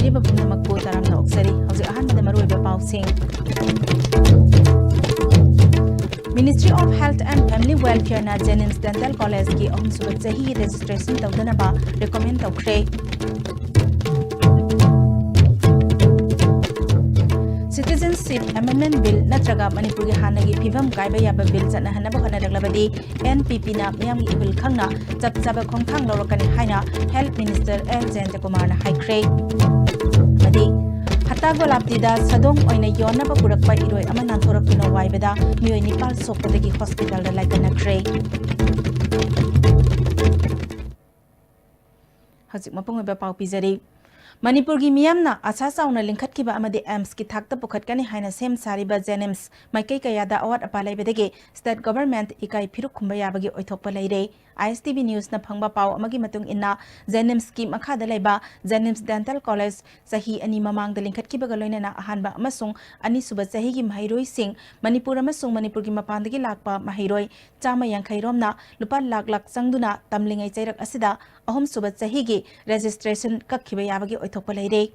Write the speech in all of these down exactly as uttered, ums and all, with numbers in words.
ꯌꯦꯡꯕꯤꯔꯤꯕ ꯄꯨꯝꯅꯃꯛꯄꯨ ꯇꯔꯥꯝꯅ ꯑꯣꯛꯆꯔꯤ꯫ ꯍꯧꯖꯤꯛ ꯑꯍꯥꯟꯕꯗ ꯃꯔꯨꯑꯣꯏꯕ ꯄꯥꯎꯁꯤꯡ꯫ Ministry of Health and Family Welfare ꯅ JNIMS Dental College ꯀꯤ ꯑꯍꯨꯝꯁꯨꯕ ꯆꯍꯤꯒꯤ registration ꯇꯧꯗꯅꯕ recommend ꯇꯧꯈ꯭ꯔꯦ꯫ Citizenship Amendment Bill ꯅꯠꯇ꯭ꯔꯒ ꯃꯅꯤꯄꯨꯔꯒꯤ ꯍꯥꯟꯅꯒꯤ ꯐꯤꯕꯝ ꯀꯥꯏꯕ ꯌꯥꯕ bill ꯆꯠꯅꯍꯟꯅꯕ ꯍꯣꯠꯅꯔꯛꯂꯕꯗꯤ NPP ꯅ ꯃꯤꯌꯥꯝꯒꯤ ꯏꯍꯨꯜ ꯈꯪꯅ ꯆꯞ ꯆꯥꯕ ꯈꯣꯡꯊꯥꯡ ꯂꯧꯔꯛꯀꯅꯤ ꯍꯥꯏꯅ Health Minister ꯑꯦꯜ ꯖꯌꯟꯇꯀꯨꯃꯥꯔꯅ ꯍꯥꯏꯈ꯭ꯔꯦ꯫ ꯑꯃꯗꯤ ꯐꯠꯇ ꯒꯣꯂꯥꯞꯇꯤꯗ ꯁꯥꯗꯣꯡ ꯑꯣꯏꯅ ꯌꯣꯟꯅꯕ ꯄꯨꯔꯛꯄ ꯏꯔꯣꯏ ꯑꯃ ꯅꯥꯟꯊꯣꯔꯛꯇꯨꯅ ꯋꯥꯏꯕꯗ ꯃꯤꯑꯣꯏ ꯅꯤꯄꯥꯜ ꯁꯣꯛꯄꯗꯒꯤ hospital ꯗ ꯂꯥꯏꯀꯠꯅꯈ꯭ꯔꯦ꯫ ꯍꯧꯖꯤꯛ ꯃꯄꯨꯡ ꯑꯣꯏꯕ ꯄꯥꯎ ꯄꯤꯖꯔꯤ꯫ ꯃꯅꯤꯄꯨꯔꯒꯤ ꯃꯤꯌꯥꯝꯅ ꯑꯁꯥ ꯆꯥꯎꯅ ꯂꯤꯡꯈꯠꯈꯤꯕ ꯑꯃꯗꯤ AIIMS ꯀꯤ ꯊꯥꯛꯇ ꯄꯨꯈꯠꯀꯅꯤ ꯍꯥꯏꯅ ꯁꯦꯝ ꯁꯥꯔꯤꯕ JNIMS ꯃꯥꯏꯀꯩ ꯀꯌꯥꯗ ꯑꯋꯥꯠ ꯑꯄꯥ ꯂꯩꯕꯗꯒꯤ state government ꯏꯀꯥꯏ ꯐꯤꯔꯨꯛ ꯈꯨꯝꯕ ꯌꯥꯕꯒꯤ ꯑꯣꯏꯊꯣꯛꯄ ꯂꯩꯔꯦ꯫ ISTV News ꯅ ꯐꯪꯕ ꯄꯥꯎ ꯑꯃꯒꯤ ꯃꯇꯨꯡ ꯏꯟꯅ, JNIMS ꯀꯤ ꯃꯈꯥꯗ ꯂꯩꯕ JNIMS Dental College ꯆꯍꯤ ꯑꯅꯤ ꯃꯃꯥꯡꯗ ꯂꯤꯡꯈꯠꯈꯤꯕꯒ ꯂꯣꯏꯅꯅ ꯑꯍꯥꯟꯕ ꯑꯃꯁꯨꯡ ꯑꯅꯤꯁꯨꯕ ꯆꯍꯤꯒꯤ ꯃꯍꯩꯔꯣꯏꯁꯤꯡ ꯃꯅꯤꯄꯨꯔ ꯑꯃꯁꯨꯡ ꯃꯅꯤꯄꯨꯔꯒꯤ ꯃꯄꯥꯟꯗꯒꯤ ꯂꯥꯛꯄ ꯃꯍꯩꯔꯣꯏ ꯆꯥꯝꯃ ꯌꯥꯡꯈꯩ ꯔꯣꯝꯅ ꯂꯨꯄꯥ ꯂꯥꯛ ꯂꯥꯛ ꯆꯪꯗꯨꯅ ꯇꯝꯂꯤꯉꯩ ꯆꯩꯔꯛ ꯑꯁꯤꯗ ꯑꯍꯨꯝꯁꯨꯕ ꯆꯍꯤꯒꯤ registration ꯀꯛꯈꯤꯕ ꯌꯥꯕꯒꯤ ꯑꯣꯏꯊꯣꯛꯄ ꯂꯩꯔꯦ꯫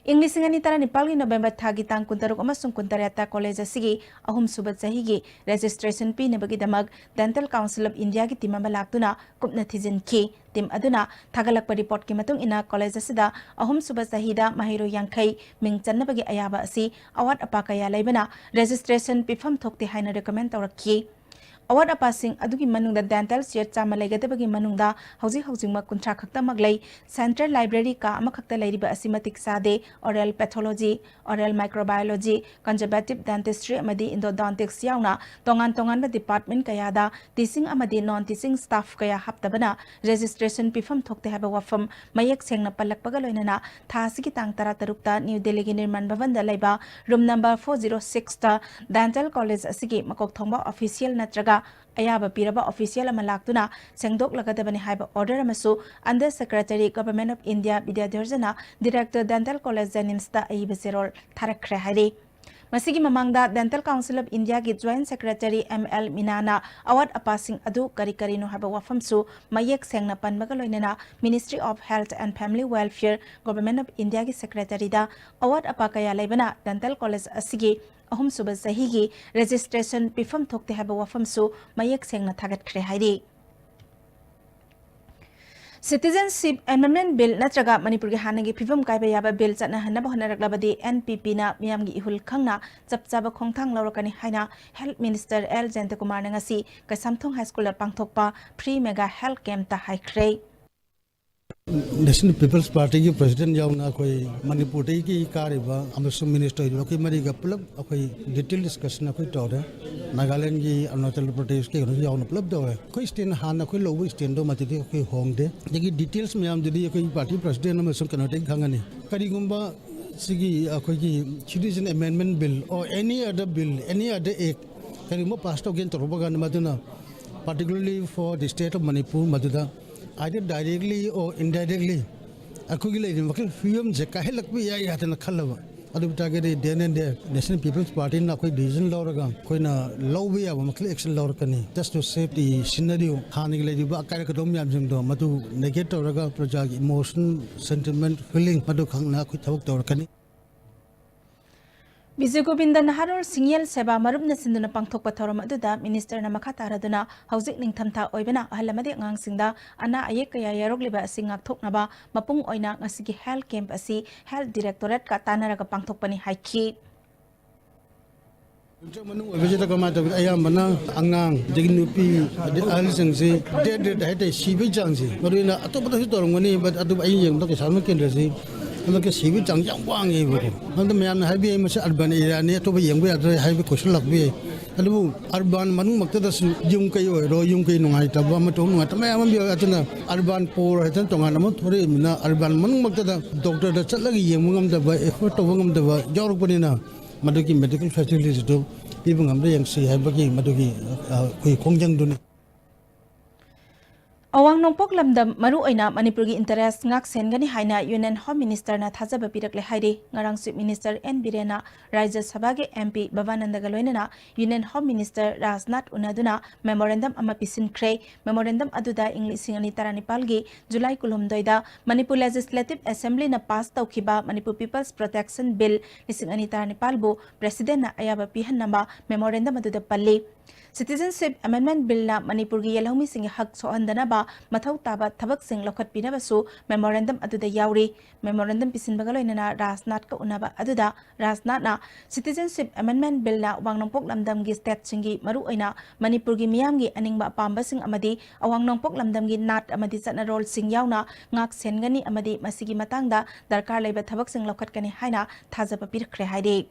ꯏꯪ ꯂꯤꯁꯤꯡ ꯑꯅꯤ ꯇꯔꯥꯅꯤꯄꯥꯜꯒꯤ November ꯊꯥꯒꯤ ꯇꯥꯡ ꯀꯨꯟꯇꯔꯨꯛ ꯑꯃꯁꯨꯡ ꯀꯨꯟꯇꯔꯦꯠꯇ college ꯑꯁꯤꯒꯤ ꯑꯍꯨꯝꯁꯨꯕ ꯆꯍꯤꯒꯤ registration ꯄꯤꯅꯕꯒꯤꯗꯃꯛ Dental Council of India ꯒꯤ team ꯑꯃ ꯂꯥꯛꯇꯨꯅ ꯀꯨꯞꯅ ꯊꯤꯖꯤꯟꯈꯤ꯫ Team ꯑꯗꯨꯅ ꯊꯥꯒꯠꯂꯛꯄ report ꯀꯤ ꯃꯇꯨꯡ ꯏꯟꯅ, college ꯑꯁꯤꯗ ꯑꯍꯨꯝꯁꯨꯕ ꯆꯍꯤꯗ ꯃꯍꯩꯔꯣꯏ ꯌꯥꯡꯈꯩ ꯃꯤꯡ ꯆꯟꯅꯕꯒꯤ ꯑꯌꯥꯕ ꯑꯁꯤ ꯑꯋꯥꯠ ꯑꯄꯥ ꯀꯌꯥ ꯂꯩꯕꯅ registration ꯄꯤꯐꯝ ꯊꯣꯛꯇꯦ ꯍꯥꯏꯅ recommend ꯇꯧꯔꯛꯈꯤ꯫ ꯑꯋꯥꯠ ꯑꯄꯥꯁꯤꯡ ꯑꯗꯨꯒꯤ ꯃꯅꯨꯡꯗ dental chair ꯆꯥꯝꯃ ꯂꯩꯒꯗꯕꯒꯤ ꯃꯅꯨꯡꯗ ꯍꯧꯖꯤꯛ ꯍꯧꯖꯤꯛꯃꯛ ꯀꯨꯟꯊ꯭ꯔꯥ ꯈꯛꯇꯃꯛ ꯂꯩ꯫ Central library ꯀꯥ ꯑꯃꯈꯛꯇ ꯂꯩꯔꯤꯕ ꯑꯁꯤ ꯃꯇꯤꯛ ꯆꯥꯗꯦ꯫ Oral pathology, oral microbiology, conservative dentistry ꯑꯃꯗꯤ endodontics ꯌꯥꯎꯅ ꯇꯣꯉꯥꯟ ꯇꯣꯉꯥꯟꯕ department ꯀꯌꯥꯗ teaching ꯑꯃꯗꯤ non teaching staff ꯀꯌꯥ ꯍꯥꯞꯇꯕꯅ registration ꯄꯤꯐꯝ ꯊꯣꯛꯇꯦ ꯍꯥꯏꯕ ꯋꯥꯐꯝ ꯃꯌꯦꯛ ꯁꯦꯡꯅ ꯄꯜꯂꯛꯄꯒ ꯂꯣꯏꯅꯅ, ꯊꯥ ꯑꯁꯤꯒꯤ ꯇꯥꯡ ꯇꯔꯥꯇꯔꯨꯛꯇ ꯅ꯭ꯌꯨ ꯗꯤꯜꯂꯤꯒꯤ ꯅꯤꯔꯃꯥꯟ ꯚꯕꯟꯗ ꯂꯩꯕ room number four zero six ꯇ dental college ꯑꯁꯤꯒꯤ ꯃꯀꯣꯛ ꯊꯣꯡꯕ official ꯅꯠꯇ꯭ꯔꯒ ꯑꯌꯥꯕ ꯄꯤꯔꯕ official ꯑꯃ ꯂꯥꯛꯇꯨꯅ ꯁꯦꯡꯗꯣꯛꯂꯒꯗꯕꯅꯤ ꯍꯥꯏꯕ order ꯑꯃꯁꯨ Under Secretary, Government of India, ꯕꯤꯗ꯭ꯌꯥꯙꯔꯖꯅ Director, Dental College, JNIMS ꯇ ꯑꯏꯕ ꯆꯦꯔꯣꯜ ꯊꯥꯔꯛꯈ꯭ꯔꯦ ꯍꯥꯏꯔꯤ꯫ ꯃꯁꯤꯒꯤ ꯃꯃꯥꯡꯗ Dental Council of Indiaꯒꯤ Joint Secretary M L ꯃꯤꯅꯥꯅ ꯑꯋꯥꯠ ꯑꯄꯥꯁꯤꯡ ꯑꯗꯨ ꯀꯔꯤ ꯀꯔꯤꯅꯣ ꯍꯥꯏꯕ ꯋꯥꯐꯝꯁꯨ ꯃꯌꯦꯛ ꯁꯦꯡꯅ ꯄꯟꯕꯒ ꯂꯣꯏꯅꯅ Ministry of Health and Family Welfare, Government of Indiaꯒꯤ Secretaryꯗ ꯑꯋꯥꯠ ꯑꯄꯥ ꯀꯌꯥ ꯂꯩꯕꯅ Dental College ꯑꯁꯤꯒꯤ ꯑꯍꯨꯝꯁꯨꯕ ꯆꯍꯤꯒꯤ registration ꯄꯤꯐꯝ ꯊꯣꯛꯇꯦ ꯍꯥꯏꯕ ꯋꯥꯐꯝꯁꯨ ꯃꯌꯦꯛ ꯁꯦꯡꯅ ꯊꯥꯒꯠꯈ꯭ꯔꯦ ꯍꯥꯏꯔꯤ꯫ Citizenship Amendment Bill ꯅꯠꯇ꯭ꯔꯒ ꯃꯅꯤꯄꯨꯔꯒꯤ ꯍꯥꯟꯅꯒꯤ ꯐꯤꯕꯝ ꯀꯥꯏꯕ ꯌꯥꯕ ꯕꯤꯜ ꯆꯠꯅꯍꯟꯅꯕ ꯍꯣꯠꯅꯔꯛꯂꯕꯗꯤ N P Pꯅ ꯃꯤꯌꯥꯝꯒꯤ ꯏꯍꯨꯜ ꯈꯪꯅ ꯆꯞ ꯆꯥꯕ ꯈꯣꯡꯊꯥꯡ ꯂꯧꯔꯛꯀꯅꯤ ꯍꯥꯏꯅ Health Minister L Jayantakumarꯅ ꯉꯁꯤ ꯀꯩꯁꯥꯝꯊꯣꯡ High Schoolꯗ ꯄꯥꯡꯊꯣꯛꯄ Free Mega Health Campꯇ ꯍꯥꯏꯈ꯭ꯔꯦ꯫ National People's Partyꯒꯤ President ꯌꯥꯎꯅ ꯑꯩꯈꯣꯏ ꯃꯅꯤꯄꯨꯔꯗꯒꯤ ꯀꯥꯔꯤꯕ ꯑꯃꯁꯨꯡ Minister ꯑꯣꯏꯔꯤꯕ ꯑꯩꯈꯣꯏ ꯃꯔꯤꯒ ꯄꯨꯂꯞ ꯑꯩꯈꯣꯏ detail discussion ꯑꯩꯈꯣꯏ ꯇꯧꯔꯦ꯫ ꯅꯥꯒꯥꯂꯦꯟꯒꯤ, ꯑꯔꯨꯅꯥꯆꯜ ꯄ꯭ꯔꯗꯦꯁꯀꯤ ꯀꯩꯅꯣꯁꯨ ꯌꯥꯎꯅ ꯄꯨꯂꯞ ꯇꯧꯔꯦ꯫ ꯑꯩꯈꯣꯏ stand ꯍꯥꯟꯅ ꯑꯩꯈꯣꯏ ꯂꯧꯕ standꯗꯣ ꯃꯗꯨꯗꯤ ꯑꯩꯈꯣꯏ ꯍꯣꯡꯗꯦ꯫ ꯑꯗꯒꯤ details ꯃꯌꯥꯝꯗꯨꯗꯤ ꯑꯩꯈꯣꯏ party president ꯑꯃꯁꯨꯡ ꯀꯩꯅꯣꯗꯒꯤ ꯈꯪꯉꯅꯤ꯫ ꯀꯔꯤꯒꯨꯝꯕ ꯁꯤꯒꯤ ꯑꯩꯈꯣꯏꯒꯤ Citizen Amendment Bill or any other bill, any other act ꯀꯔꯤꯒꯨꯝꯕ pass ꯇꯧꯒꯦꯅ ꯇꯧꯔꯛꯄ ꯀꯥꯟꯗ ꯃꯗꯨꯅ particularly for the state of Manipur ꯃꯗꯨꯗ either directly or indirectly ꯑꯩꯈꯣꯏꯒꯤ ꯂꯩꯔꯤꯕ ꯃꯈꯜ ꯐꯤꯕꯝꯁꯦ ꯀꯥꯏꯍꯜꯂꯛꯄ ꯌꯥꯏ ꯍꯥꯏꯗꯅ ꯈꯜꯂꯕ꯫ ꯑꯗꯨ ꯑꯣꯏ ꯇꯥꯔꯒꯗꯤ then and there National People's Partyꯅ ꯑꯩꯈꯣꯏ decision ꯂꯧꯔꯒ ꯑꯩꯈꯣꯏꯅ ꯂꯧꯕ ꯌꯥꯕ ꯃꯈꯜ action ꯂꯧꯔꯛꯀꯅꯤ, just to save the scenario꯫ ꯍꯥꯟꯅꯒꯤ ꯂꯩꯔꯤꯕ ꯑꯀꯥꯏ ꯑꯈꯨꯝ ꯃꯌꯥꯝꯁꯤꯡꯗꯣ ꯃꯗꯨ negate ꯇꯧꯔꯒ ꯄ꯭ꯔꯖꯥꯒꯤ emotion, sentiment, feeling ꯃꯗꯨ ꯈꯪꯅ ꯑꯩꯈꯣꯏ ꯊꯕꯛ ꯇꯧꯔꯛꯀꯅꯤ꯫ ꯕꯤꯖꯨ ꯒꯣꯕꯤꯟꯗ ꯅꯍꯥꯔꯣꯜ ꯁꯤꯡꯌꯦꯜ ꯁꯦꯕꯥ ꯃꯔꯨꯞꯅ ꯁꯤꯟꯗꯨꯅ ꯄꯥꯡꯊꯣꯛꯄ ꯊꯧꯔꯝ ꯑꯗꯨꯗ Ministerꯅ ꯃꯈꯥ ꯇꯥꯔꯗꯨꯅ ꯍꯧꯖꯤꯛ ꯅꯤꯡꯊꯝꯊꯥ ꯑꯣꯏꯕꯅ ꯑꯍꯜ ꯑꯃꯗꯤ ꯑꯉꯥꯡꯁꯤꯡꯗ ꯑꯅꯥ ꯑꯌꯦꯛ ꯀꯌꯥ ꯌꯥꯎꯔꯛꯂꯤꯕ ꯑꯁꯤ ꯉꯥꯛꯊꯣꯛꯅꯕ ꯃꯄꯨꯡ ꯑꯣꯏꯅ ꯉꯁꯤꯒꯤ Health Camp ꯑꯁꯤ Health Directorateꯀ ꯇꯥꯟꯅꯔꯒ ꯄꯥꯡꯊꯣꯛꯄꯅꯤ ꯍꯥꯏꯈꯤ꯫ Winter ꯃꯅꯨꯡ ꯑꯣꯏꯕꯁꯤꯗ ꯀꯃꯥꯏꯅ ꯇꯧꯒꯦ? ꯑꯌꯥꯝꯕꯅ ꯑꯉꯥꯡ, ꯑꯗꯒꯤ ꯅꯨꯄꯤ, ꯑꯗꯩ ꯑꯍꯜꯁꯤꯡꯁꯤ death rate ꯍꯥꯏꯇꯥꯔꯦ, ꯁꯤꯕꯒꯤ ꯆꯥꯡꯁꯤ, ꯃꯔꯨ ꯑꯣꯏꯅ ꯑꯇꯣꯞꯄꯗꯁꯨ ꯇꯧꯔꯝꯒꯅꯤ, but ꯑꯗꯨꯕꯨ ꯑꯩꯅ ꯌꯦꯡꯕꯗ ꯀꯩꯁꯥꯝꯊꯣꯡ ꯀꯦꯟꯗ꯭ꯔꯁꯤ ꯍꯟꯗꯛꯀꯤ ꯁꯤꯕꯒꯤ ꯆꯥꯡ ꯌꯥꯝ ꯋꯥꯡꯉꯦꯕꯀꯣ꯫ ꯑꯗꯨ ꯃꯌꯥꯝꯅ ꯍꯥꯏꯕꯤ, "ꯃꯁꯤ urban areaꯅꯤ, ꯑꯇꯣꯞꯄ ꯌꯦꯡꯕ ꯌꯥꯗ꯭ꯔꯦ" ꯍꯥꯏꯕ question ꯂꯥꯛꯄ ꯌꯥꯏ꯫ ꯑꯗꯨꯕꯨ urban ꯃꯅꯨꯡꯃꯛꯇꯗꯁꯨ ꯌꯨꯝ ꯀꯩ ꯑꯣꯏꯔꯣ, ꯌꯨꯝ ꯀꯩ ꯅꯨꯡꯉꯥꯏꯇꯕ, ꯑꯃ ꯇꯧꯕ ꯅꯨꯡꯉꯥꯏꯇꯕ ꯃꯌꯥꯝ ꯑꯃ ꯌꯥꯎꯋꯦ꯫ ꯑꯗꯨꯅ urban poor ꯍꯥꯏꯗꯅ ꯇꯣꯉꯥꯟꯅ ꯑꯃ ꯊꯣꯛꯂꯛꯏꯕꯅꯤꯅ, urban ꯃꯅꯨꯡꯃꯛꯇꯗ doctorꯗ ꯆꯠꯂꯒ ꯌꯦꯡꯕ ꯉꯝꯗꯕ, afford ꯇꯧꯕ ꯉꯝꯗꯕ ꯌꯥꯎꯔꯛꯄꯅꯤꯅ, ꯃꯗꯨꯒꯤ medical facilitiesꯗꯨ ꯄꯤꯕ ꯉꯝꯕ꯭ꯔꯥ ꯌꯦꯡꯁꯤ ꯍꯥꯏꯕꯒꯤ ꯃꯗꯨꯒꯤ, ꯑ, ꯑꯩꯈꯣꯏ ꯈꯣꯡꯖꯪꯗꯨꯅꯤ꯫ ꯑꯋꯥꯡ ꯅꯣꯡꯄꯣꯛ ꯂꯝꯗꯝ, ꯃꯔꯨꯑꯣꯏꯅ ꯃꯅꯤꯄꯨꯔꯒꯤ interest ꯉꯥꯛ ꯁꯦꯟꯒꯅꯤ ꯍꯥꯏꯅ Union Home Minister ꯅ ꯊꯥꯖꯕ ꯄꯤꯔꯛꯂꯦ ꯍꯥꯏꯔꯤ꯫ ꯉꯔꯥꯡ Chief Minister ꯑꯦꯟ ꯕꯤꯔꯦꯟꯅ ꯔꯥꯖ꯭ꯌ ꯁꯚꯥꯒꯤ ꯑꯦꯝ ꯄꯤ ꯕꯕꯥꯅꯟꯗꯒ ꯂꯣꯏꯅꯅ Union Home Minister Rajnath ꯎꯅꯗꯨꯅ memorandum ꯑꯃ ꯄꯤꯁꯤꯟꯈ꯭ꯔꯦ꯫ Memorandum ꯑꯗꯨꯗ ꯏꯪ ꯂꯤꯁꯤꯡ ꯑꯅꯤ ꯇꯔꯥꯅꯤꯄꯥꯜꯒꯤ ꯖꯨꯂꯥꯏ ꯀꯨꯟꯍꯨꯝꯗꯣꯏꯗ ꯃꯅꯤꯄꯨꯔ Legislative Assembly ꯅ pass ꯇꯧꯈꯤꯕ Manipur People's Protection Bill ꯂꯤꯁꯤꯡ ꯑꯅꯤ ꯇꯔꯥꯅꯤꯄꯥꯜꯕꯨ President ꯅ ꯑꯌꯥꯕ ꯄꯤꯍꯟꯅꯕ memorandum ꯑꯗꯨꯗ ꯄꯜꯂꯤ꯫ Citizenship Amendment Bill ꯅ ꯃꯅꯤꯄꯨꯔꯒꯤ ꯌꯦꯜꯍꯧꯃꯤꯁꯤꯡꯒꯤ ꯍꯛ ꯁꯣꯛꯍꯟꯗꯅꯕ ꯃꯊꯧ ꯇꯥꯕ ꯊꯕꯛꯁꯤꯡ ꯂꯧꯈꯠꯄꯤꯅꯕꯁꯨ memorandum ꯑꯗꯨꯗ ꯌꯥꯎꯔꯤ꯫ Memorandum ꯄꯤꯁꯤꯟꯕꯒ ꯂꯣꯏꯅꯅ ꯔꯥꯖꯅꯥꯊꯀ ꯎꯅꯕ ꯑꯗꯨꯗ ꯔꯥꯖꯅꯥꯊꯅ Citizenship Amendment Bill ꯅ ꯑꯋꯥꯡ ꯅꯣꯡꯄꯣꯛ ꯂꯝꯗꯝꯒꯤ state ꯁꯤꯡꯒꯤ, ꯃꯔꯨꯑꯣꯏꯅ ꯃꯅꯤꯄꯨꯔꯒꯤ ꯃꯤꯌꯥꯝꯒꯤ ꯑꯅꯤꯡꯕ ꯑꯄꯥꯝꯕꯁꯤꯡ ꯑꯃꯗꯤ ꯑꯋꯥꯡ ꯅꯣꯡꯄꯣꯛ ꯂꯝꯗꯝꯒꯤ ꯅꯥꯠ ꯑꯃꯗꯤ ꯆꯠꯅꯔꯣꯜꯁꯤꯡ ꯌꯥꯎꯅ ꯉꯥꯛ ꯁꯦꯟꯒꯅꯤ ꯑꯃꯗꯤ ꯃꯁꯤꯒꯤ ꯃꯇꯥꯡꯗ ꯗꯔꯀꯥꯔ ꯂꯩꯕ ꯊꯕꯛꯁꯤꯡ ꯂꯧꯈꯠꯀꯅꯤ ꯍꯥꯏꯅ ꯊꯥꯖꯕ ꯄꯤꯔꯛꯈ꯭ꯔꯦ ꯍꯥꯏꯔꯤ꯫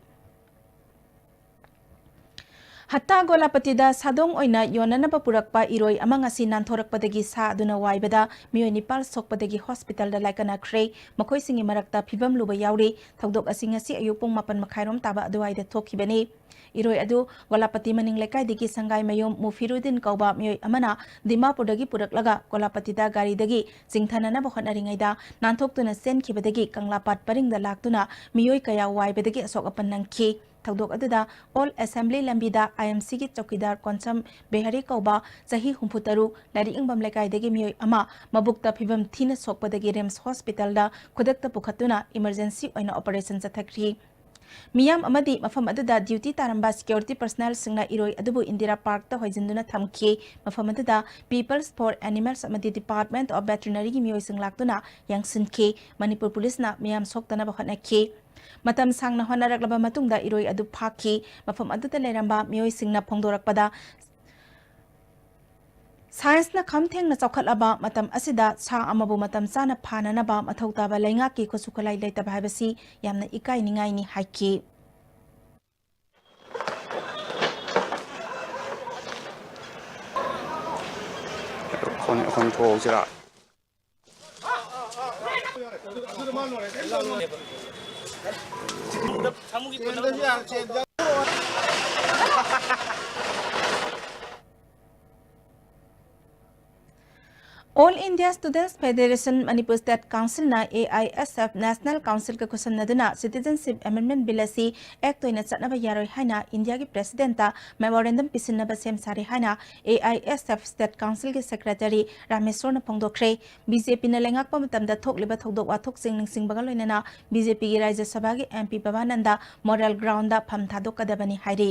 ꯍꯠꯇꯥ ꯒꯣꯂꯥꯄꯇꯤꯗ ꯁꯥꯗꯣꯡ ꯑꯣꯏꯅ ꯌꯣꯟꯅꯅꯕ ꯄꯨꯔꯛꯄ ꯏꯔꯣꯏ ꯑꯃ ꯉꯁꯤ ꯅꯥꯟꯊꯣꯔꯛꯄꯗꯒꯤ ꯁꯥ ꯑꯗꯨꯅ ꯋꯥꯏꯕꯗ ꯃꯤꯑꯣꯏ ꯅꯤꯄꯥꯜ ꯁꯣꯛꯄꯗꯒꯤ hospital ꯗ ꯂꯥꯏꯀꯠꯅꯈ꯭ꯔꯦ꯫ ꯃꯈꯣꯏꯁꯤꯡꯒꯤ ꯃꯔꯛꯇ ꯐꯤꯕꯝ ꯂꯨꯕ ꯌꯥꯎꯔꯤ꯫ ꯊꯧꯗꯣꯛ ꯑꯁꯤ ꯉꯁꯤ ꯑꯌꯨꯛ ꯄꯨꯡ ꯃꯥꯄꯟ ꯃꯈꯥꯏꯔꯣꯝ ꯇꯥꯕ ꯑꯗꯨꯋꯥꯏꯗ ꯊꯣꯛꯈꯤꯕꯅꯤ꯫ ꯏꯔꯣꯏ ꯑꯗꯨ ꯒꯣꯂꯥꯄꯇꯤ ꯃꯅꯤꯡ ꯂꯩꯀꯥꯏꯗꯒꯤ ꯁꯪꯒꯥꯏꯃꯌꯨꯝ ꯃꯨꯐꯤꯔꯨꯗꯤꯟ ꯀꯧꯕ ꯃꯤꯑꯣꯏ ꯑꯃꯅ ꯗꯤꯃꯥꯄꯨꯔꯗꯒꯤ ꯄꯨꯔꯛꯂꯒ ꯒꯣꯂꯥꯄꯇꯤꯗ ꯒꯥꯔꯤꯗꯒꯤ ꯆꯤꯡꯊꯅꯅꯕ ꯍꯣꯠꯅꯔꯤꯉꯩꯗ ꯅꯥꯟꯊꯣꯛꯇꯨꯅ ꯆꯦꯟꯈꯤꯕꯗꯒꯤ ꯀꯪꯂꯥꯄꯥꯠ ꯄꯔꯤꯡꯗ ꯂꯥꯛꯇꯨꯅ ꯃꯤꯑꯣꯏ ꯀꯌꯥ ꯋꯥꯏꯕꯗꯒꯤ ꯑꯁꯣꯛ ꯑꯄꯟ ꯅꯪꯈꯤ꯫ ꯊꯧꯗꯣꯛ ꯑꯗꯨꯗ Old Assembly ꯂꯝꯕꯤꯗ I M C ꯒꯤ ꯆꯧꯀꯤꯗꯥꯔ ꯀꯣꯟꯁꯝ ꯕꯦꯍꯔꯤ ꯀꯧꯕ ꯆꯍꯤ ꯍꯨꯝꯐꯨꯇꯔꯨꯛ, ꯂꯥꯏꯔꯤꯛ ꯏꯪꯕꯝ ꯂꯩꯀꯥꯏꯗꯒꯤ ꯃꯤꯑꯣꯏ ꯑꯃ ꯃꯕꯨꯛꯇ ꯐꯤꯕꯝ ꯊꯤꯅ ꯁꯣꯛꯄꯗꯒꯤ ꯔꯤꯝꯁ hospital ꯗ ꯈꯨꯗꯛꯇ ꯄꯨꯈꯠꯇꯨꯅ emergency ꯑꯣꯏꯅ operation ꯆꯠꯊꯈ꯭ꯔꯤ꯫ ꯃꯤꯌꯥꯝ ꯑꯃꯗꯤ ꯃꯐꯝ ꯑꯗꯨꯗ duty ꯇꯥꯔꯝꯕ security personnel ꯁꯤꯡꯅ ꯏꯔꯣꯏ ꯑꯗꯨꯕꯨ ꯏꯟꯗꯤꯔꯥ ꯄꯥꯔꯛꯇ ꯍꯣꯏꯖꯤꯟꯗꯨꯅ ꯊꯝꯈꯤ꯫ ꯃꯐꯝ ꯑꯗꯨꯗ People's for Animals ꯑꯃꯗꯤ Department of Veterinary ꯒꯤ ꯃꯤꯑꯣꯏꯁꯤꯡ ꯂꯥꯛꯇꯨꯅ ꯌꯦꯡꯁꯤꯟꯈꯤ꯫ ꯃꯅꯤꯄꯨꯔ ꯄꯨꯂꯤꯁꯅ ꯃꯤꯌꯥꯝ ꯁꯣꯛꯇꯅꯕ ꯍꯣꯠꯅꯈꯤ꯫ ꯃꯇꯝ ꯁꯥꯡꯅ ꯍꯣꯠꯅꯔꯛꯂꯕ ꯃꯇꯨꯡꯗ ꯏꯔꯣꯏ ꯑꯗꯨ ꯐꯥꯈꯤ꯫ ꯃꯐꯝ ꯑꯗꯨꯗ ꯂꯩꯔꯝꯕ ꯃꯤꯑꯣꯏꯁꯤꯡꯅ ꯐꯣꯡꯗꯣꯔꯛꯄꯗ, science ꯅ ꯈꯝ ꯊꯦꯡꯅ ꯆꯥꯎꯈꯠꯂꯕ ꯃꯇꯝ ꯑꯁꯤꯗ ꯁꯥ ꯑꯃꯕꯨ ꯃꯇꯝ ꯆꯥꯅ ꯐꯥꯅꯅꯕ ꯃꯊꯧ ꯇꯥꯕ ꯂꯩꯉꯥꯛꯀꯤ ꯈꯨꯠꯁꯨ ꯈꯨꯠꯂꯥꯏ ꯂꯩꯇꯕ ꯍꯥꯏꯕꯁꯤ ꯌꯥꯝꯅ ꯏꯀꯥꯏꯅꯤꯡꯉꯥꯏꯅꯤ ꯍꯥꯏꯈꯤ꯫ ꯑꯩꯈꯣꯏ, ꯑꯩꯈꯣꯏ ꯊꯣꯛꯍꯧꯁꯤꯔꯥ? All India Students Federation Manipur State Councilꯅ A I S F National Councilꯒ ꯈꯨꯠꯁꯝꯅꯗꯨꯅ Citizenship Amendment Bill ꯑꯁꯤ Act ꯑꯣꯏꯅ ꯆꯠꯅꯕ ꯌꯥꯔꯣꯏ ꯍꯥꯏꯅ ꯏꯟꯗꯤꯌꯥꯒꯤ Presidentꯇ memorandum ꯄꯤꯁꯤꯟꯅꯕ ꯁꯦꯝ ꯁꯥꯔꯦ ꯍꯥꯏꯅ A I S F State Councilꯒꯤ Secretary ꯔꯥꯃꯦꯁꯣꯔꯅ ꯐꯣꯡꯗꯣꯛꯈ꯭ꯔꯦ꯫ BJPꯅ ꯂꯩꯉꯥꯛꯄ ꯃꯇꯝꯗ ꯊꯣꯛꯂꯤꯕ ꯊꯧꯗꯣꯛ ꯋꯥꯊꯣꯛꯁꯤꯡ ꯅꯤꯡꯁꯤꯡꯕꯒ ꯂꯣꯏꯅꯅ BJPꯒꯤ ꯔꯥꯖ꯭ꯌ ꯁꯚꯥꯒꯤ MP ꯕꯕꯥꯅꯟꯗ moral groundꯗ ꯐꯝ ꯊꯥꯗꯣꯛꯀꯗꯕꯅꯤ ꯍꯥꯏꯔꯤ꯫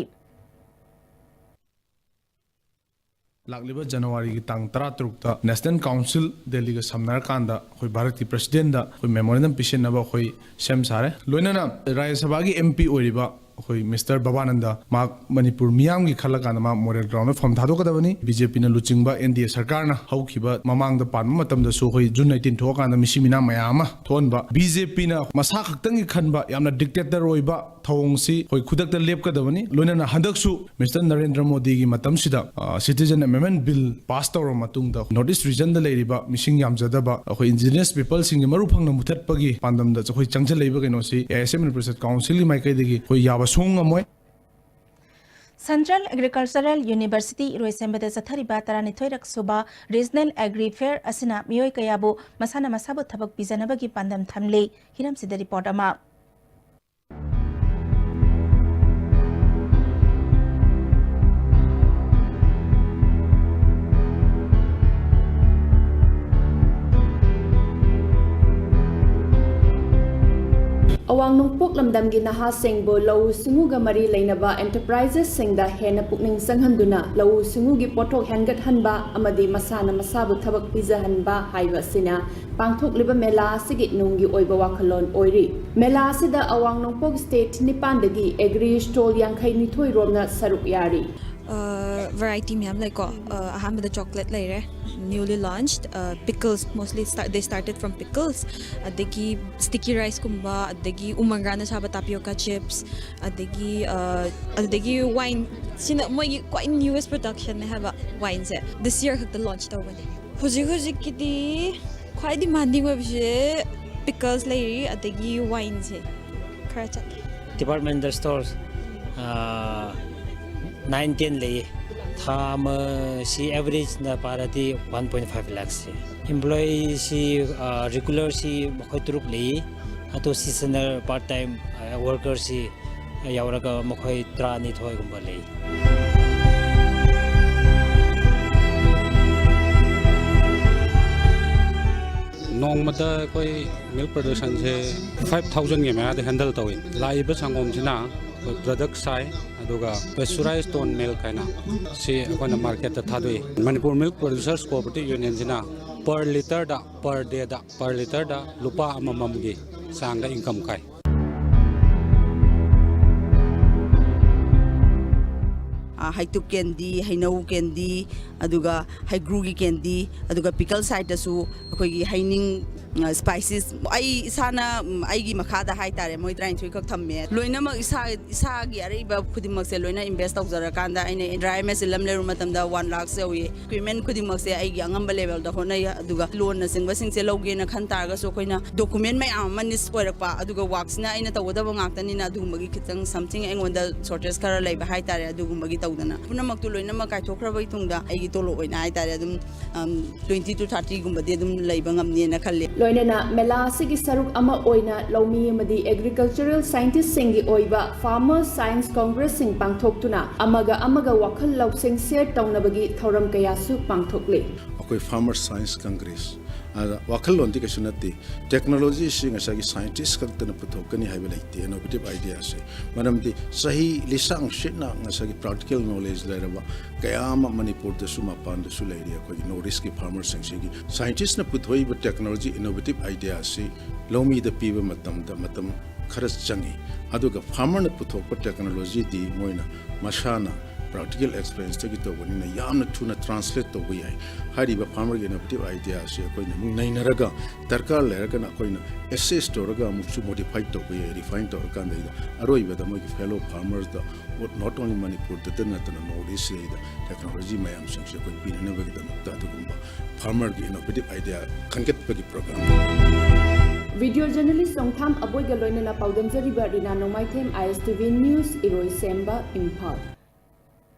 ꯂꯥꯛꯂꯤꯕ ꯖꯅꯋꯥꯔꯤꯒꯤ ꯇꯥꯡ ꯇꯔꯥꯇꯔꯨꯛꯇ National Council ꯗꯦꯜꯂꯤꯒ ꯁꯝꯅꯔꯀꯥꯟꯗ ꯑꯩꯈꯣꯏ ꯚꯥꯔꯠꯀꯤ Presidentꯗ ꯑꯩꯈꯣꯏ memorandum ꯄꯤꯁꯤꯟꯅꯕ ꯑꯩꯈꯣꯏ ꯁꯦꯝ ꯁꯥꯔꯦ꯫ ꯂꯣꯏꯅꯅ ꯔꯥꯖ꯭ꯌ ꯁꯚꯥꯒꯤ MP ꯑꯣꯏꯔꯤꯕ ꯑꯩꯈꯣꯏ Mister ꯕꯕꯥꯅꯟꯗ ꯃꯍꯥꯛ ꯃꯅꯤꯄꯨꯔ ꯃꯤꯌꯥꯝꯒꯤ ꯈꯜꯂꯀꯥꯟꯗ ꯃꯥ moral groundꯗ ꯐꯝ ꯊꯥꯗꯣꯛꯀꯗꯕꯅꯤ꯫ BJPꯅ ꯂꯨꯆꯤꯡꯕ NDA ꯁꯔꯀꯥꯔꯅ ꯍꯧꯈꯤꯕ ꯃꯃꯥꯡꯗ ꯄꯥꯟꯕ ꯃꯇꯝꯗꯁꯨ ꯑꯩꯈꯣꯏ June nineteen ꯊꯣꯛꯑꯀꯥꯟꯗ ꯃꯤꯁꯤ ꯃꯤꯅꯥ ꯃꯌꯥꯝ ꯑꯃ ꯊꯣꯛꯍꯟꯕ, BJPꯅ ꯃꯁꯥ ꯈꯛꯇꯪꯒꯤ ꯈꯟꯕ ꯌꯥꯝꯅ dictator ꯑꯣꯏꯕ ꯊꯧꯑꯣꯡꯁꯤ ꯑꯩꯈꯣꯏ ꯈꯨꯗꯛꯇ ꯂꯦꯞꯀꯗꯕꯅꯤ꯫ ꯂꯣꯏꯅꯅ ꯍꯟꯗꯛꯁꯨ Mister ꯅꯔꯦꯟꯗ꯭ꯔ ꯃꯣꯗꯤꯒꯤ ꯃꯇꯝꯁꯤꯗ, ꯑ, Citizen Amendment Bill pass ꯇꯧꯔꯕ ꯃꯇꯨꯡꯗ North East regionꯗ ꯂꯩꯔꯤꯕ ꯃꯤꯁꯤꯡ ꯌꯥꯝꯖꯗꯕ ꯑꯩꯈꯣꯏ indigenous peopleꯁꯤꯡꯒꯤ ꯃꯔꯨ ꯐꯪꯅ ꯃꯨꯊꯠꯄꯒꯤ ꯄꯥꯟꯗꯝꯗ ꯑꯩꯈꯣꯏ ꯆꯪꯁꯤꯜꯂꯛꯏꯕ ꯀꯩꯅꯣꯁꯤ AISF Manipur State Councilꯒꯤ ꯃꯥꯏꯀꯩꯗꯒꯤ ꯑꯩꯈꯣꯏ ꯌꯥꯕ ꯁꯨꯡꯉꯝ ꯉꯝꯃꯣꯏ꯫ Central Agricultural University ꯏꯔꯣꯏꯁꯦꯝꯕꯗ ꯆꯠꯊꯔꯤꯕ ꯇꯔꯥꯅꯤꯊꯣꯏꯔꯛ ꯁꯨꯕ Regional Agri Fair ꯑꯁꯤꯅ ꯃꯤꯑꯣꯏ ꯀꯌꯥꯕꯨ ꯃꯁꯥꯅ ꯃꯁꯥꯕꯨ ꯊꯕꯛ ꯄꯤꯖꯅꯕꯒꯤ ꯄꯥꯟꯗꯝ ꯊꯝꯂꯤ꯫ ꯍꯤꯔꯝꯁꯤꯗ report ꯑꯃ꯫ ꯑꯋꯥꯡ ꯅꯣꯡꯄꯣꯛ ꯂꯝꯗꯝꯒꯤ ꯅꯍꯥꯁꯤꯡꯕꯨ ꯂꯧꯎ ꯁꯤꯡꯎꯒ ꯃꯔꯤ ꯂꯩꯅꯕ enterprisesꯁꯤꯡꯗ ꯍꯦꯟꯅ ꯄꯨꯛꯅꯤꯡ ꯆꯪꯍꯟꯗꯨꯅ ꯂꯧꯎ ꯁꯤꯡꯎꯒꯤ ꯄꯣꯠꯊꯣꯛ ꯍꯦꯟꯒꯠꯍꯟꯕ ꯑꯃꯗꯤ ꯃꯁꯥꯅ ꯃꯁꯥꯕꯨ ꯊꯕꯛ ꯄꯤꯖꯍꯟꯕ ꯍꯥꯏꯕ ꯑꯁꯤꯅ ꯄꯥꯡꯊꯣꯛꯂꯤꯕ ꯃꯦꯂꯥ ꯑꯁꯤꯒꯤ ꯅꯨꯡꯒꯤ ꯑꯣꯏꯕ ꯋꯥꯈꯜꯂꯣꯟ ꯑꯣꯏꯔꯤ꯫ ꯃꯦꯂꯥ ꯑꯁꯤꯗ ꯑꯋꯥꯡ ꯅꯣꯡꯄꯣꯛ state ꯅꯤꯄꯥꯟꯗꯒꯤ agri stall ꯌꯥꯡꯈꯩ ꯅꯤꯊꯣꯏ ꯔꯣꯝꯅ ꯁꯔꯨꯛ ꯌꯥꯔꯤ꯫ ꯚꯦꯔꯥꯏꯇꯤ ꯃꯌꯥꯝ ꯂꯩꯀꯣ꯫ ꯑꯍꯥꯟꯕꯗ ꯆꯣꯀ꯭ꯂꯦꯠ ꯂꯩꯔꯦ, newly launched, pickles, mostly they started from pickles, ꯑꯗꯒꯤ sticky riceꯀꯨꯝꯕ, ꯑꯗꯒꯤ ꯎꯃꯪꯒ꯭ꯔꯥꯅ ꯁꯥꯕ tapioca chips, ꯑꯗꯒꯤ ꯑꯗꯨꯗꯒꯤ ꯋꯥꯏꯟ, ꯁꯤꯅ ꯃꯣꯏꯒꯤ ꯈ꯭ꯋꯥꯏ newest productionꯅꯦ ꯍꯥꯏꯕ꯫ Wineꯁꯦ this year ꯈꯛꯇ launch ꯇꯧꯕꯅꯦ꯫ ꯍꯧꯖꯤꯛ ꯍꯧꯖꯤꯛꯀꯤꯗꯤ ꯈ꯭ꯋꯥꯏ demanding ꯑꯣꯏꯕꯁꯦ pickles ꯂꯩꯔꯤ, ꯑꯗꯒꯤ wineꯁꯦ ꯈꯔ ꯆꯠꯂꯤ꯫ Departmental stores nine ten ꯂꯩꯌꯦ꯫ ꯊꯥ ꯑꯃꯁꯤ ꯑꯦꯚꯔꯦꯖꯅ ꯄꯥꯔꯗꯤ ꯋꯥꯟ ꯄꯣꯏꯟ ꯐꯥꯏꯚ ꯂꯥꯛꯁꯦ꯫ ꯏꯝꯄ꯭ꯂꯣꯌꯤꯁꯤ, ꯑ, ꯔꯤꯒꯨꯂꯔꯁꯤ ꯃꯈꯣꯏ ꯇꯔꯨꯛ ꯂꯩ, ꯑꯗꯣ ꯁꯤꯖꯅꯦꯜ, ꯄꯥꯔꯠ ꯇꯥꯏꯝ, ꯑ, ꯋꯥꯔꯀꯔꯁꯤ ꯌꯥꯎꯔꯒ ꯃꯈꯣꯏ ꯇꯔꯥꯅꯤꯊꯣꯏꯒꯨꯝꯕ ꯂꯩ꯫ ꯅꯣꯡꯃꯗ ꯑꯩꯈꯣꯏ ꯃꯤꯜꯛ ꯄ꯭ꯔꯗꯛꯁꯟꯁꯦ ꯐꯥꯏꯚ ꯊꯥꯎꯖꯟꯒꯤ ꯃꯌꯥꯗ ꯍꯦꯟꯗꯜ ꯇꯧꯏ꯫ ꯂꯥꯛꯏꯕ ꯁꯪꯒꯣꯝꯁꯤꯅ ꯑꯩꯈꯣꯏ ꯄ꯭ꯔꯗꯛ ꯁꯥꯏ, ꯑꯗꯨꯒ ꯄꯦꯁꯆꯨꯔꯥꯏꯁ ꯇꯣꯟ ꯃꯤꯜꯛ ꯍꯥꯏꯅ ꯁꯤ ꯑꯩꯈꯣꯏꯅ ꯃꯥꯔꯀꯦꯠꯇ ꯊꯥꯗꯣꯛꯏ꯫ ꯃꯅꯤꯄꯨꯔ ꯃꯤꯜꯛ ꯄ꯭ꯔꯗ꯭ꯌꯨꯁꯔꯁ ꯀꯣꯑꯣꯄꯔꯦꯇꯤꯚ ꯌꯨꯅꯤꯌꯟꯁꯤꯅ ꯄꯔ ꯂꯤꯇꯔꯗ, ꯄꯔ ꯗꯦꯗ, ꯄꯔ ꯂꯤꯇꯔꯗ ꯂꯨꯄꯥ ꯑꯃꯃꯝꯒꯤ ꯆꯥꯡꯗ ꯏꯟꯀꯝ ꯀꯥꯏ꯫ ꯑ, ꯍꯩꯇꯨꯞ ꯀꯦꯟꯗꯤ, ꯍꯩꯅꯧ ꯀꯦꯟꯗꯤ, ꯑꯗꯨꯒ ꯍꯩꯒ꯭ꯔꯨꯒꯤ ꯀꯦꯟꯗꯤ, ꯑꯗꯨꯒ ꯄꯤꯀꯜ ꯁꯥꯏꯠꯇꯁꯨ ꯑꯩꯈꯣꯏꯒꯤ ꯍꯩꯅꯤꯡ, ꯑ, ꯁ꯭ꯄꯥꯏꯁꯤꯁ, ꯑꯩ ꯏꯁꯥꯅ, ꯎꯝ, ꯑꯩꯒꯤ ꯃꯈꯥꯗ ꯍꯥꯏꯇꯥꯔꯦ, ꯃꯣꯏ ꯇꯔꯥꯅꯤꯊꯣꯏ ꯈꯛ ꯊꯝꯃꯦ꯫ ꯂꯣꯏꯅꯃꯛ ꯏꯁꯥ, ꯏꯁꯥꯒꯤ ꯑꯔꯩꯕ ꯈꯨꯗꯤꯡꯃꯛꯁꯦ ꯂꯣꯏꯅ ꯏꯟꯚꯦꯁ ꯇꯧꯖꯔꯀꯥꯟꯗ, ꯑꯩꯅ ꯗ꯭ꯔꯥꯏ ꯃꯦꯆꯤꯟ ꯑꯃ ꯂꯩꯔꯨꯕ ꯃꯇꯝꯗ ꯋꯥꯟ ꯂꯥꯛꯁ ꯌꯧꯏ꯫ ꯏꯀ꯭ꯋꯤꯞꯃꯦꯟ ꯈꯨꯗꯤꯡꯃꯛꯁꯦ ꯑꯩꯒꯤ ꯑꯉꯝꯕ ꯂꯦꯚꯦꯜꯗ ꯍꯣꯠꯅꯩ꯫ ꯑꯗꯨꯒ ꯂꯣꯟꯅꯆꯤꯡꯕꯁꯤꯡꯁꯦ ꯂꯧꯒꯦꯅ ꯈꯟ ꯇꯥꯔꯒꯁꯨ ꯑꯩꯈꯣꯏꯅ ꯗꯣꯀꯨꯃꯦꯟ ꯃꯌꯥꯝ ꯑꯃ ꯅꯤꯁ ꯑꯣꯏꯔꯛꯄ, ꯑꯗꯨꯒ ꯋꯥꯛꯁꯤꯅ ꯑꯩꯅ ꯇꯧꯒꯗꯕ ꯉꯥꯛꯇꯅꯤꯅ ꯑꯗꯨꯒꯨꯝꯕꯒꯤ ꯈꯤꯇꯪ something ꯑꯩꯉꯣꯟꯗ shortage ꯈꯔ ꯂꯩꯕ ꯍꯥꯏꯇꯥꯔꯦ꯫ ꯑꯗꯨꯒꯨꯝꯕꯒꯤ ꯇꯧꯗꯅ ꯄꯨꯝꯅꯃꯛꯇꯨ ꯂꯣꯏꯅꯃꯛ ꯀꯥꯏꯊꯣꯛꯈ꯭ꯔꯕꯒꯤ ꯇꯨꯡꯗ ꯑꯩꯒꯤ ꯇꯣꯂꯣꯞ ꯑꯣꯏꯅ ꯍꯥꯏꯇꯥꯔꯦ ꯑꯗꯨꯝ, ꯑꯝ, twenty to thirty ꯒꯨꯝꯕꯗꯤ ꯑꯗꯨꯝ ꯂꯩꯕ ꯉꯝꯅꯤꯅ ꯈꯜꯂꯤ꯫ ꯂꯣꯏꯅꯅ ꯃꯦꯂꯥ ꯑꯁꯤꯒꯤ ꯁꯔꯨꯛ ꯑꯃ ꯑꯣꯏꯅ ꯂꯧꯃꯤ ꯑꯃꯗꯤ ꯑꯦꯒ꯭ꯔꯤꯀꯜꯆꯔꯦꯜ ꯁꯥꯏꯟꯇꯤꯁꯁꯤꯡꯒꯤ ꯑꯣꯏꯕ ꯐꯥꯔꯃꯔ ꯁꯥꯏꯟꯁ ꯀꯣꯡꯒ꯭ꯔꯦꯁꯁꯤꯡ ꯄꯥꯡꯊꯣꯛꯇꯨꯅ ꯑꯃꯒ ꯑꯃꯒ ꯋꯥꯈꯜ ꯂꯧꯁꯤꯡ ꯁꯦꯌꯔ ꯇꯧꯅꯕꯒꯤ ꯊꯧꯔꯝ ꯀꯌꯥꯁꯨ ꯄꯥꯡꯊꯣꯛꯂꯤ꯫ ꯑꯩꯈꯣꯏ ꯐꯥꯔꯃꯔ ꯁꯥꯏꯟꯁ ꯀꯪꯒ꯭ꯔꯦꯁ, ꯑꯗ ꯋꯥꯈꯜꯂꯣꯟꯗꯤ ꯀꯩꯁꯨ ꯅꯠꯇꯦ꯫ ꯇꯦꯛꯅꯣꯂꯣꯖꯤꯁꯤ ꯉꯁꯥꯏꯒꯤ ꯁꯥꯏꯟꯇꯤꯁ ꯈꯛꯇꯅ ꯄꯨꯊꯣꯛꯀꯅꯤ ꯍꯥꯏꯕ ꯂꯩꯇꯦ꯫ ꯏꯅꯣꯚꯦꯇꯤꯚ ꯑꯥꯏꯗꯤꯌꯥꯁꯦ, ꯃꯔꯝꯗꯤ ꯆꯍꯤ ꯂꯤꯁꯥꯡ ꯁꯤꯠꯅ ꯉꯁꯥꯏꯒꯤ ꯄ꯭ꯔꯥꯛꯇꯤꯀꯦꯜ ꯅꯣꯂꯦꯖ ꯂꯩꯔꯕ ꯀꯌꯥ ꯑꯃ ꯃꯅꯤꯄꯨꯔꯗꯁꯨ ꯃꯄꯥꯟꯗꯁꯨ ꯂꯩꯔꯤ꯫ ꯑꯩꯈꯣꯏꯒꯤ ꯅꯣꯔꯠ ꯏꯁꯀꯤ ꯐꯥꯔꯃꯔꯁꯤꯡꯁꯤꯒꯤ ꯁꯥꯏꯟꯇꯤꯁꯅ ꯄꯨꯊꯣꯛꯏꯕ ꯇꯦꯛꯅꯣꯂꯣꯖꯤ, ꯏꯅꯣꯚꯦꯇꯤꯚ ꯑꯥꯏꯗꯤꯌꯥ ꯑꯁꯤ ꯂꯧꯃꯤꯗ ꯄꯤꯕ ꯃꯇꯝꯗ ꯃꯇꯝ ꯈꯔ ꯆꯪꯉꯤ꯫ ꯑꯗꯨꯒ ꯐꯥꯔꯃꯔꯅ ꯄꯨꯊꯣꯛꯄ ꯇꯦꯛꯅꯣꯂꯣꯖꯤꯗꯤ ꯃꯣꯏꯅ ꯃꯁꯥꯅ ꯄ꯭ꯔꯥꯛꯇꯤꯀꯦꯜ ꯑꯦꯛꯁꯄꯤꯔꯤꯌꯦꯟꯁꯇꯒꯤ ꯇꯧꯕꯅꯤꯅ ꯌꯥꯝꯅ ꯊꯨꯅ ꯇ꯭ꯔꯥꯟꯁꯂꯦꯠ ꯇꯧꯕ ꯌꯥꯏ꯫ ꯍꯥꯏꯔꯤꯕ ꯐꯥꯔꯃꯔꯒꯤ ꯏꯅꯣꯚꯦꯇꯤꯚ ꯑꯥꯏꯗꯤꯌꯥ ꯑꯁꯤ ꯑꯩꯈꯣꯏꯅ ꯑꯃꯨꯛ ꯅꯩꯅꯔꯒ, ꯗꯔꯀꯥꯔ ꯂꯩꯔꯒꯅ ꯑꯩꯈꯣꯏꯅ ꯑꯦꯁꯦꯁ ꯇꯧꯔꯒ ꯑꯃꯨꯛꯁꯨ ꯃꯣꯗꯤꯐꯥꯏ ꯇꯧꯕ ꯌꯥꯏ, ꯔꯤꯐꯥꯏꯟ ꯇꯧꯔꯀꯥꯟꯗꯩꯗ ꯑꯔꯣꯏꯕꯗ ꯃꯣꯏꯒꯤ ꯐꯦꯂꯣ ꯐꯥꯔꯃꯔꯗ, not only ꯃꯅꯤꯄꯨꯔꯗꯇ ꯅꯠꯇꯅ ꯅꯣꯔꯠ ꯏꯁꯁꯤꯗꯩꯗ ꯇꯦꯛꯅꯣꯂꯣꯖꯤ ꯃꯌꯥꯝꯁꯤꯡꯁꯦ ꯑꯩꯈꯣꯏ ꯄꯤꯅꯅꯕꯒꯤꯗꯃꯛꯇ ꯑꯗꯨꯒꯨꯝꯕ ꯐꯥꯔꯃꯔꯒꯤ ꯏꯅꯣꯚꯦꯇꯤꯚ ꯑꯥꯏꯗꯤꯌꯥ ꯈꯟꯒꯠꯄꯒꯤ ꯄ꯭ꯔꯣꯒ꯭ꯔꯥꯝ꯫ ꯚꯤꯗꯤꯑꯣ ꯖꯔꯅꯦꯂꯤꯁ ꯆꯣꯡꯊꯥꯝ ꯑꯕꯣꯏꯒ ꯂꯣꯏꯅꯅ ꯄꯥꯎꯗꯝꯖꯔꯤꯕ ꯔꯤꯅꯥ ꯅꯣꯡꯃꯥꯏꯊꯦꯝ, ISTV News, ꯏꯔꯣꯏꯁꯦꯝꯕ, Imphal.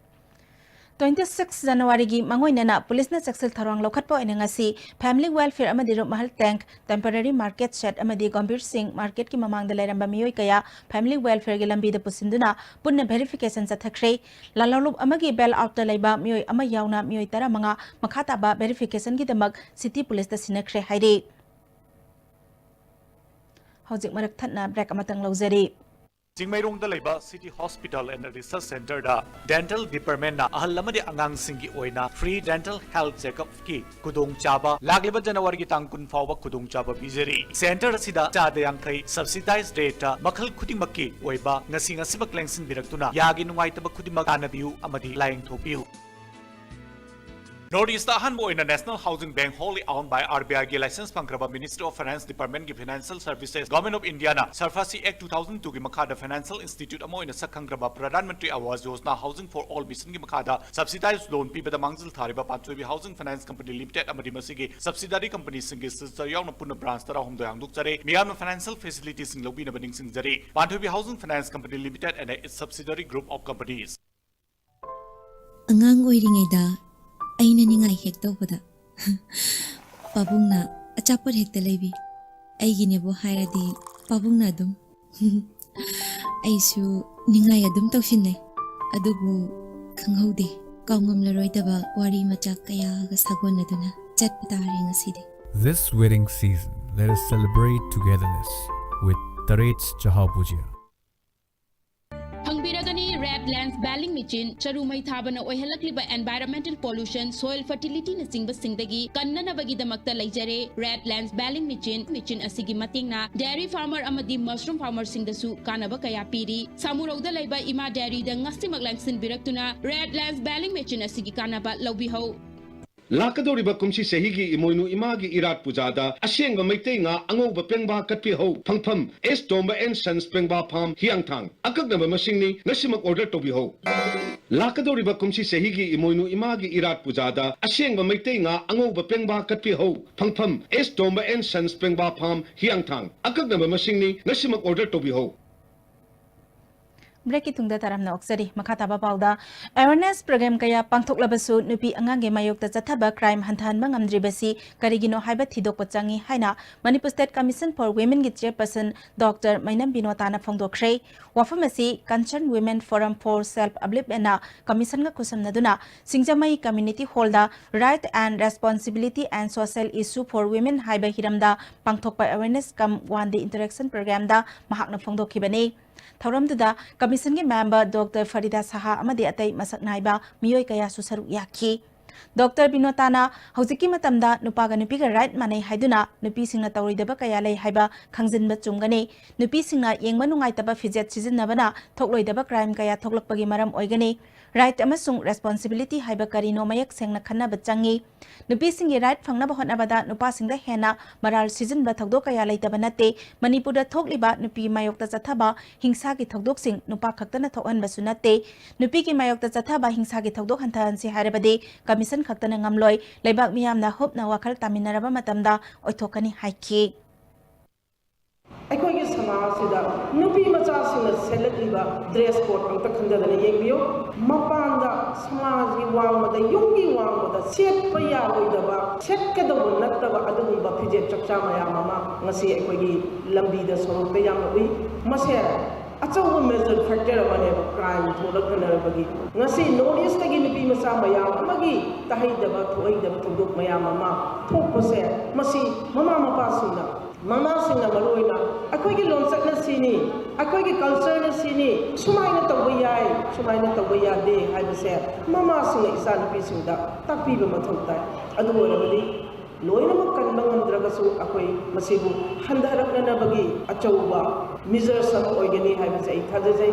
Twenty six January-ꯒꯤ ꯃꯥꯡꯑꯣꯏꯅꯅ ꯄꯨꯂꯤꯁꯅ ꯆꯦꯛꯁꯤꯜ ꯊꯧꯔꯥꯡ ꯂꯧꯈꯠꯄ ꯑꯣꯏꯅ ꯉꯁꯤ Family Welfare ꯑꯃꯗꯤ ꯔꯨꯞꯃꯍꯜ Tank, Temporary Market Shed ꯑꯃꯗꯤ ꯒꯝꯚꯤꯔ ꯁꯤꯡ ꯃꯥꯔꯀꯦꯠꯀꯤ ꯃꯃꯥꯡꯗ ꯂꯩꯔꯝꯕ ꯃꯤꯑꯣꯏ ꯀꯌꯥ Family Welfare-ꯒꯤ ꯂꯝꯕꯤꯗ ꯄꯨꯁꯤꯟꯗꯨꯅ ꯄꯨꯟꯅ verification ꯆꯠꯊꯈ꯭ꯔꯦ꯫ ꯂꯥꯜꯍꯧꯂꯨꯞ ꯑꯃꯒꯤ bail out-ꯇ ꯂꯩꯕ ꯃꯤꯑꯣꯏ ꯑꯃ ꯌꯥꯎꯅ ꯃꯤꯑꯣꯏ ꯇꯔꯥꯃꯉꯥ ꯃꯈꯥ ꯇꯥꯕ verification-ꯒꯤꯗꯃꯛ city ꯄꯨꯂꯤꯁꯇ ꯁꯤꯟꯅꯈ꯭ꯔꯦ ꯍꯥꯏꯔꯤ꯫ ꯍꯧꯖꯤꯛ ꯃꯔꯛ ꯊꯠꯅ break ꯑꯃꯇꯪ ꯂꯧꯖꯔꯤ꯫ ꯆꯤꯡꯃꯩꯔꯣꯡꯗ ꯂꯩꯕ City Hospital and Research Center-ꯗ Dental Department-ꯅ ꯑꯍꯜ ꯑꯃꯗꯤ ꯑꯉꯥꯡꯁꯤꯡꯒꯤ ꯑꯣꯏꯅ free dental health checkup-ꯀꯤ ꯈꯨꯗꯣꯡꯆꯥꯕ ꯂꯥꯛꯂꯤꯕ January-ꯒꯤ ꯇꯥꯡ ꯀꯨꯟ ꯐꯥꯎꯕ ꯈꯨꯗꯣꯡꯆꯥꯕ ꯄꯤꯖꯔꯤ꯫ Center ꯑꯁꯤꯗ ꯆꯥꯗ ꯌꯥꯡꯈꯩ subsidized rate-ꯇ ꯃꯈꯜ ꯈꯨꯗꯤꯡꯃꯛꯀꯤ ꯑꯣꯏꯕ ꯉꯁꯤ ꯉꯁꯤꯃꯛ ꯂꯦꯡꯁꯤꯟꯕꯤꯔꯛꯇꯨꯅ ꯌꯥꯒꯤ ꯅꯨꯡꯉꯥꯏꯇꯕ ꯈꯨꯗꯤꯡꯃꯛ ꯇꯥꯟꯅꯕꯤꯌꯨ ꯑꯃꯗꯤ ꯂꯥꯌꯦꯡꯊꯣꯛꯄꯤꯌꯨ꯫ North East-ꯇ ꯑꯍꯥꯟꯕ ꯑꯣꯏꯅ National Housing Bank, wholly owned by R B I-ꯒꯤ license ꯐꯪꯈ꯭ꯔꯕ Ministry of Finance Department-ꯀꯤ Financial Services, Government of India-ꯅ SARFAESI Act two thousand two-ꯒꯤ ꯃꯈꯥꯗ financial institute ꯑꯃ ꯑꯣꯏꯅ ꯁꯛ ꯈꯪꯈ꯭ꯔꯕ Pradhan Mantri Awas Yojana Housing for All Mission-ꯒꯤ ꯃꯈꯥꯗ subsidized loan ꯄꯤꯕꯗ ꯃꯥꯡꯖꯤꯜ ꯊꯥꯔꯤꯕ ꯄꯥꯟꯊꯣꯏꯕꯤ Housing Finance Company Limited ꯑꯃꯗꯤ ꯃꯁꯤꯒꯤ subsidiary company-ꯁꯤꯡꯒꯤ Silchar ꯌꯥꯎꯅ ꯄꯨꯟꯅ branch ꯇꯔꯥꯍꯨꯝꯗꯣꯏ ꯍꯥꯡꯗꯣꯛꯆꯔꯦ꯫ ꯃꯤꯌꯥꯝꯅ financial facility-ꯁꯤꯡ ꯂꯧꯕꯤꯅꯕ ꯅꯤꯡꯁꯤꯡꯖꯔꯤ꯫ ꯄꯥꯟꯊꯣꯏꯕꯤ Housing Finance Company Limited and its subsidiary group of companies꯫ ꯑꯉꯥꯡ ꯑꯣꯏꯔꯤꯉꯩꯗ ꯑꯩꯅ ꯅꯤꯡꯉꯥꯏ ꯍꯦꯛ ꯇꯧꯕꯗ ꯄꯥꯕꯨꯡꯅ ꯑꯆꯥꯄꯣꯠ ꯍꯦꯛꯇ ꯂꯩꯕꯤ꯫ ꯑꯩꯒꯤꯅꯦꯕꯨ ꯍꯥꯏꯔꯗꯤ ꯄꯥꯕꯨꯡꯅ ꯑꯗꯨꯝ꯫ ꯑꯩꯁꯨ ꯅꯤꯡꯉꯥꯏ ꯑꯗꯨꯝ ꯇꯧꯁꯤꯟꯅꯩ꯫ ꯑꯗꯨꯕꯨ ꯈꯪꯍꯧꯗꯦ, ꯀꯥꯎꯉꯝꯂꯔꯣꯏꯗꯕ ꯋꯥꯔꯤ ꯃꯆꯥꯛ ꯀꯌꯥꯒ ꯁꯥꯒꯣꯟꯅꯗꯨꯅ ꯆꯠꯄ ꯇꯥꯔꯦ ꯉꯁꯤꯗꯤ꯫ This wedding season, let us celebrate togetherness with Tarets Chahao Bhujia. ꯐꯪꯕꯤꯔꯒꯅꯤ Red Lens Baling Machine꯫ ꯆꯔꯨ ꯃꯩ ꯊꯥꯕꯅ ꯑꯣꯏꯍꯜꯂꯛꯂꯤꯕ environmental pollution, soil fertility-ꯅꯆꯤꯡꯕꯁꯤꯡꯗꯒꯤ ꯀꯟꯅꯅꯕꯒꯤꯗꯃꯛꯇ ꯂꯩꯖꯔꯦ Red Lens Baling Machine꯫ Machine ꯑꯁꯤꯒꯤ ꯃꯇꯦꯡꯅ dairy farmer ꯑꯃꯗꯤ mushroom farmer-ꯁꯤꯡꯗꯁꯨ ꯀꯥꯟꯅꯕ ꯀꯌꯥ ꯄꯤꯔꯤ꯫ ꯁꯥꯃꯨꯔꯧꯗ ꯂꯩꯕ ꯏꯃꯥ dairy-ꯗ ꯉꯁꯤꯃꯛ ꯂꯦꯡꯁꯤꯟꯕꯤꯔꯛꯇꯨꯅ Red Lens Baling Machine ꯑꯁꯤꯒꯤ ꯀꯥꯟꯅꯕ ꯂꯧꯕꯤꯍꯧ꯫ ꯂꯥꯛꯀꯗꯧꯔꯤꯕ ꯀꯨꯝꯁꯤ ꯆꯍꯤꯒꯤ ꯏꯃꯣꯏꯅꯨ ꯏꯃꯥꯒꯤ ꯏꯔꯥꯠ ꯄꯨꯖꯥꯗ ꯑꯁꯦꯡꯕ ꯃꯩꯇꯩ ꯉꯥ ꯑꯉꯧꯕ ꯄꯦꯡꯕꯥ ꯀꯠꯄꯤꯍꯧ꯫ ꯐꯪꯐꯝ: ꯑꯦꯁ ꯇꯣꯝꯕ and Sons ꯄꯦꯡꯕꯥ farm, ꯍꯤꯌꯥꯡꯊꯥꯡ꯫ ꯑꯀꯛꯅꯕ ꯃꯁꯤꯡꯅꯤ, ꯉꯁꯤꯃꯛ order ꯇꯧꯕꯤꯍꯧ꯫ ꯂꯥꯛꯀꯗꯧꯔꯤꯕ ꯀꯨꯝꯁꯤ ꯆꯍꯤꯒꯤ ꯏꯃꯣꯏꯅꯨ ꯏꯃꯥꯒꯤ ꯏꯔꯥꯠ ꯄꯨꯖꯥꯗ ꯑꯁꯦꯡꯕ ꯃꯩꯇꯩ ꯉꯥ ꯑꯉꯧꯕ ꯄꯦꯡꯕꯥ ꯀꯠꯄꯤꯍꯧ꯫ ꯐꯪꯐꯝ: ꯑꯦꯁ ꯇꯣꯝꯕ and Sons ꯄꯦꯡꯕꯥ farm, ꯍꯤꯌꯥꯡꯊꯥꯡ꯫ ꯑꯀꯛꯅꯕ ꯃꯁꯤꯡꯅꯤ, ꯉꯁꯤꯃꯛ order ꯇꯧꯕꯤꯍꯧ꯫ ꯕ꯭ꯔꯦꯛꯀꯤ ꯇꯨꯡꯗ ꯇꯔꯥꯝꯅ ꯑꯣꯛꯆꯔꯤ꯫ ꯃꯈꯥ ꯇꯥꯕ ꯄꯥꯎꯗ, ꯑꯦꯋꯦꯔꯅꯦꯁ ꯄ꯭ꯔꯣꯒ꯭ꯔꯥꯝ ꯀꯌꯥ ꯄꯥꯡꯊꯣꯛꯂꯕꯁꯨ ꯅꯨꯄꯤ ꯑꯉꯥꯡꯒꯤ ꯃꯥꯌꯣꯛꯇ ꯆꯠꯊꯕ ꯀ꯭ꯔꯥꯏꯝ ꯍꯟꯊꯍꯟꯕ ꯉꯝꯗ꯭ꯔꯤꯕꯁꯤ ꯀꯔꯤꯒꯤꯅꯣ ꯍꯥꯏꯕ ꯊꯤꯗꯣꯛꯄ ꯆꯪꯏ ꯍꯥꯏꯅ ꯃꯅꯤꯄꯨꯔ ꯁ꯭ꯇꯦꯠ ꯀꯃꯤꯁꯟ ꯐꯣꯔ ꯋꯤꯃꯦꯟꯒꯤ ꯆꯦꯌꯔꯄꯔꯁꯟ ꯗꯣꯛꯇꯔ ꯃꯩꯅꯝ ꯕꯤꯅꯣꯇꯥꯅ ꯐꯣꯡꯗꯣꯛꯈ꯭ꯔꯦ꯫ ꯋꯥꯐꯝ ꯑꯁꯤ Concerned Women Forum for Self Upliftmentꯅ ꯀꯃꯤꯁꯟꯒ ꯈꯨꯠꯁꯝꯅꯗꯨꯅ ꯁꯤꯡꯖꯃꯩ ꯀꯝꯃ꯭ꯌꯨꯅꯤꯇꯤ ꯍꯣꯜꯗ Right and Responsibility and Social Issue for Women ꯍꯥꯏꯕ ꯍꯤꯔꯝꯗ ꯄꯥꯡꯊꯣꯛꯄ ꯑꯦꯋꯦꯔꯅꯦꯁ ꯀꯝ ꯋꯥꯟ ꯗꯦ ꯏꯟꯇꯔꯦꯛꯁꯟ ꯄ꯭ꯔꯣꯒ꯭ꯔꯥꯝꯗ ꯃꯍꯥꯛꯅ ꯐꯣꯡꯗꯣꯛꯈꯤꯕꯅꯤ꯫ ꯊꯧꯔꯝꯗꯨꯗ ꯀꯃꯤꯁꯟꯒꯤ ꯃꯦꯝꯕꯔ ꯗꯣꯛꯇꯔ ꯐꯔꯤꯗꯥ ꯁꯍꯥ ꯑꯃꯗꯤ ꯑꯇꯩ ꯃꯁꯛ ꯅꯥꯏꯕ ꯃꯤꯑꯣꯏ ꯀꯌꯥꯁꯨ ꯁꯔꯨꯛ ꯌꯥꯈꯤ꯫ ꯗꯣꯛꯇꯔ ꯕꯤꯅꯣꯇꯥꯅ ꯍꯧꯖꯤꯛꯀꯤ ꯃꯇꯝꯗ ꯅꯨꯄꯥꯒ ꯅꯨꯄꯤꯒ ꯔꯥꯏꯠ ꯃꯥꯟꯅꯩ ꯍꯥꯏꯗꯨꯅ ꯅꯨꯄꯤꯁꯤꯡꯅ ꯇꯧꯔꯣꯏꯗꯕ ꯀꯌꯥ ꯂꯩ ꯍꯥꯏꯕ ꯈꯪꯖꯤꯟꯕ ꯆꯨꯝꯒꯅꯤ꯫ ꯅꯨꯄꯤꯁꯤꯡꯅ ꯌꯦꯡꯕ ꯅꯨꯡꯉꯥꯏꯇꯕ ꯐꯤꯖꯦꯠ ꯁꯤꯖꯤꯟꯅꯕꯅ ꯊꯣꯛꯂꯣꯏꯗꯕ ꯀ꯭ꯔꯥꯏꯝ ꯀꯌꯥ ꯊꯣꯛꯂꯛꯄꯒꯤ ꯃꯔꯝ ꯑꯣꯏꯒꯅꯤ꯫ ꯔꯥꯏꯠ ꯑꯃꯁꯨꯡ ꯔꯦꯁꯄꯣꯟꯁꯤꯕꯤꯂꯤꯇꯤ ꯍꯥꯏꯕ ꯀꯔꯤꯅꯣ ꯃꯌꯦꯛ ꯁꯦꯡꯅ ꯈꯟꯅꯕ ꯆꯪꯏ꯫ ꯅꯨꯄꯤꯁꯤꯡꯒꯤ ꯔꯥꯏꯠ ꯐꯪꯅꯕ ꯍꯣꯠꯅꯕꯗ ꯅꯨꯄꯥꯁꯤꯡꯗ ꯍꯦꯟꯅ ꯃꯔꯥꯜ ꯁꯤꯖꯤꯟꯕ ꯊꯧꯗꯣꯛ ꯀꯌꯥ ꯂꯩꯇꯕ ꯅꯠꯇꯦ꯫ ꯃꯅꯤꯄꯨꯔꯗ ꯊꯣꯛꯂꯤꯕ ꯅꯨꯄꯤ ꯃꯥꯌꯣꯛꯇ ꯆꯠꯊꯕ ꯍꯤꯡꯁꯥꯒꯤ ꯊꯧꯗꯣꯛꯁꯤꯡ ꯅꯨꯄꯥ ꯈꯛꯇꯅ ꯊꯣꯛꯍꯟꯕꯁꯨ ꯅꯠꯇꯦ꯫ ꯅꯨꯄꯤꯒꯤ ꯃꯥꯌꯣꯛꯇ ꯆꯠꯊꯕ ꯍꯤꯡꯁꯥꯒꯤ ꯊꯧꯗꯣꯛ ꯍꯟꯊꯍꯟꯁꯤ ꯍꯥꯏꯔꯕꯗꯤ ꯀꯃꯤꯁꯟ ꯈꯛꯇꯅ ꯉꯝꯂꯣꯏ꯫ ꯂꯩꯕꯥꯛ ꯃꯤꯌꯥꯝꯅ ꯍꯨꯞꯅ ꯋꯥꯈꯜ ꯇꯥꯃꯤꯟꯅꯔꯕ ꯃꯇꯝꯗ ꯑꯣꯏꯊꯣꯛꯀꯅꯤ ꯍꯥꯏꯈꯤ꯫ ꯑꯩꯈꯣꯏꯒꯤ ꯁꯃꯥꯖꯁꯤꯗ ꯅꯨꯄꯤ ꯃꯆꯥꯁꯤꯡꯅ ꯁꯦꯠꯂꯛꯂꯤꯕ ꯗ꯭ꯔꯦꯁ ꯀꯣꯗ ꯑꯝꯇ ꯈꯟꯊꯗꯅ ꯌꯦꯡꯕꯤꯌꯨ꯫ ꯃꯄꯥꯟꯗ ꯁꯃꯥꯖꯒꯤ ꯋꯥꯡꯃꯗ, ꯌꯨꯝꯒꯤ ꯋꯥꯡꯃꯗ ꯁꯦꯠꯄ ꯌꯥꯔꯣꯏꯗꯕ, ꯁꯦꯠꯀꯗꯧꯕ ꯅꯠꯇꯕ ꯑꯗꯨꯒꯨꯝꯕ ꯐꯤꯖꯦꯠ ꯆꯛꯆꯥ ꯃꯌꯥꯝ ꯑꯃ ꯉꯁꯤ ꯑꯩꯈꯣꯏꯒꯤ ꯂꯝꯕꯤꯗ ꯁꯣꯔꯣꯛꯇ ꯌꯥꯝꯅ ꯎꯏ꯫ ꯃꯁꯦ ꯑꯆꯧꯕ ꯃꯦꯖꯔ ꯐꯦꯛꯇꯔ ꯑꯃꯅꯦꯕ ꯀ꯭ꯔꯥꯏꯝ ꯊꯣꯛꯂꯛꯅꯅꯕꯒꯤ꯫ ꯉꯁꯤ ꯅꯣꯔꯠ ꯏꯁꯇꯒꯤ ꯅꯨꯄꯤ ꯃꯆꯥ ꯃꯌꯥꯝ ꯑꯃꯒꯤ ꯇꯥꯍꯩꯗꯕ ꯊꯣꯛꯍꯩꯗꯕ ꯊꯧꯗꯣꯛ ꯃꯌꯥꯝ ꯑꯃ ꯊꯣꯛꯄꯁꯦ, ꯃꯁꯤ ꯃꯃꯥ ꯃꯄꯥꯁꯤꯡꯅ, ꯃꯃꯥꯁꯤꯡꯅ ꯃꯔꯨꯑꯣꯏꯅ ꯑꯩꯈꯣꯏꯒꯤ ꯂꯣꯟꯆꯠꯅ ꯁꯤꯅꯤ, ꯑꯩꯈꯣꯏꯒꯤ ꯀꯜꯆꯔꯅ ꯁꯤꯅꯤ, ꯁꯨꯃꯥꯏꯅ ꯇꯧꯕ ꯌꯥꯏ, ꯁꯨꯃꯥꯏꯅ ꯇꯧꯕ ꯌꯥꯗꯦ ꯍꯥꯏꯕꯁꯦ ꯃꯃꯥꯁꯤꯡꯅ ꯏꯆꯥꯅꯨꯄꯤꯁꯤꯡꯗ ꯇꯥꯛꯄꯤꯕ ꯃꯊꯧ ꯇꯥꯏ꯫ ꯑꯗꯨ ꯑꯣꯏꯔꯕꯗꯤ ꯂꯣꯏꯅꯃꯛ ꯀꯟꯕ ꯉꯝꯗ꯭ꯔꯒꯁꯨ ꯑꯩꯈꯣꯏ ꯃꯁꯤꯕꯨ ꯍꯟꯊꯔꯛꯅꯅꯕꯒꯤ ꯑꯆꯧꯕ ꯃꯤꯖꯔꯁ ꯑꯃ ꯑꯣꯏꯒꯅꯤ ꯍꯥꯏꯕꯁꯦ ꯑꯩ ꯊꯥꯖꯖꯩ꯫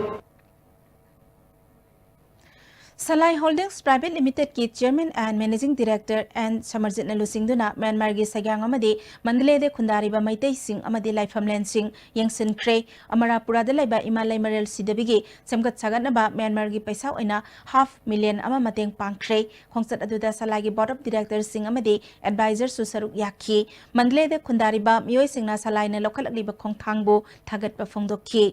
ꯁꯂꯥꯏ ꯍꯣꯜꯗꯤꯡꯁ ꯄ꯭ꯔꯥꯏꯚꯦꯠ ꯂꯤꯃꯤꯇꯦꯗꯀꯤ chairman N managing director N ꯁꯃꯔꯖꯤꯠꯅ ꯂꯨꯆꯤꯡꯗꯨꯅ ꯃ꯭ꯌꯥꯟꯃꯥꯔꯒꯤ ꯁꯩꯒꯥꯡ ꯑꯃꯗꯤ ꯃꯟꯗꯂꯦꯗ ꯈꯨꯟꯗꯥꯔꯤꯕ ꯃꯩꯇꯩꯁꯤꯡ ꯑꯃꯗꯤ ꯂꯥꯏꯐꯝꯂꯦꯟꯁꯤꯡ ꯌꯦꯡꯁꯤꯟꯈ꯭ꯔꯦ꯫ ꯑꯃꯔꯥꯄꯨꯔꯥꯗ ꯂꯩꯕ ꯏꯃꯥ ꯂꯩꯃꯔꯦꯜ ꯁꯤꯗꯕꯤꯒꯤ ꯁꯦꯝꯒꯠ ꯁꯥꯒꯠꯅꯕ ꯃ꯭ꯌꯥꯟꯃꯥꯔꯒꯤ ꯄꯩꯁꯥ ꯑꯣꯏꯅ ꯍꯥꯐ ꯃꯤꯂꯤꯌꯟ ꯑꯃ ꯃꯇꯦꯡ ꯄꯥꯡꯈ꯭ꯔꯦ꯫ ꯈꯣꯡꯆꯠ ꯑꯗꯨꯗ ꯁꯂꯥꯏꯒꯤ ꯕꯣꯔꯗ ꯑꯣꯐ ꯗꯤꯔꯦꯛꯇꯔꯁꯤꯡ ꯑꯃꯗꯤ ꯑꯦꯗꯚꯥꯏꯖꯔꯁꯨ ꯁꯔꯨꯛ ꯌꯥꯈꯤ꯫ ꯃꯟꯗꯂꯦꯗ ꯈꯨꯟꯗꯥꯔꯤꯕ ꯃꯤꯑꯣꯏꯁꯤꯡꯅ ꯁꯂꯥꯏꯅ ꯂꯧꯈꯠꯂꯛꯂꯤꯕ ꯈꯣꯡꯊꯥꯡꯕꯨ ꯊꯥꯒꯠꯄ ꯐꯣꯡꯗꯣꯛꯈꯤ꯫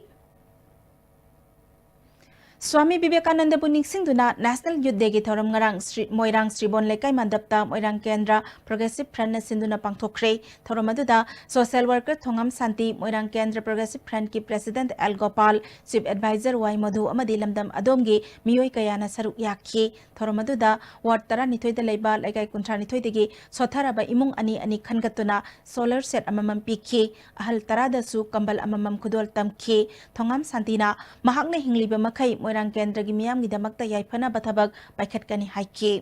ꯁ꯭ꯋꯥꯃꯤ ꯕꯤꯕꯦꯀꯥꯅꯟꯗꯕꯨ ꯅꯤꯡꯁꯤꯡꯗꯨꯅ National Youth Dayꯒꯤ ꯊꯧꯔꯝ ꯉꯔꯥꯡ ꯁ꯭ꯔꯤ-, ꯃꯣꯏꯔꯥꯡ ꯁ꯭ꯔꯤꯕꯣꯟ ꯂꯩꯀꯥꯏ ꯃꯟꯗꯞꯇ ꯃꯣꯏꯔꯥꯡ ꯀꯦꯟꯗ꯭ꯔ Progressive Frontꯅ ꯁꯤꯟꯗꯨꯅ ꯄꯥꯡꯊꯣꯛꯈ꯭ꯔꯦ꯫ ꯊꯧꯔꯝ ꯑꯗꯨꯗ social worker ꯊꯣꯉꯝ ꯁꯥꯟꯇꯤ, ꯃꯣꯏꯔꯥꯡ ꯀꯦꯟꯗ꯭ꯔ Progressive Frontꯀꯤ President L Gopal, Chief Advisor ꯋꯥꯏ ꯃꯙꯨ ꯑꯃꯗꯤ ꯂꯝꯗꯝ ꯑꯗꯣꯝꯒꯤ ꯃꯤꯑꯣꯏ ꯀꯌꯥꯅ ꯁꯔꯨꯛ ꯌꯥꯈꯤ꯫ ꯊꯧꯔꯝ ꯑꯗꯨꯗ ward ꯇꯔꯥꯅꯤꯊꯣꯏꯗ ꯂꯩꯕ ꯂꯩꯀꯥꯏ ꯀꯨꯟꯊ꯭ꯔꯥꯅꯤꯊꯣꯏꯗꯒꯤ ꯁꯣꯠꯊꯔꯕ ꯏꯃꯨꯡ ꯑꯅꯤ ꯑꯅꯤ ꯈꯟꯒꯠꯇꯨꯅ solar set ꯑꯃꯃꯝ ꯄꯤꯈꯤ꯫ ꯑꯍꯜ ꯇꯔꯥꯗꯁꯨ ꯀꯝꯕꯜ ꯑꯃꯃꯝ ꯈꯨꯗꯣꯜ ꯇꯝꯈꯤ꯫ ꯊꯣꯉꯥꯝ ꯁꯥꯟꯇꯤꯅ ꯃꯍꯥꯛꯅ ꯍꯤꯡꯂꯤꯕ ꯃꯈꯩ ꯃꯣꯏꯔꯥꯡ ꯀꯦꯟꯗ꯭ꯔꯒꯤ ꯃꯤꯌꯥꯝꯒꯤꯗꯃꯛꯇ ꯌꯥꯏꯐꯅꯕ ꯊꯕꯛ ꯄꯥꯏꯈꯠꯀꯅꯤ ꯍꯥꯏꯈꯤ꯫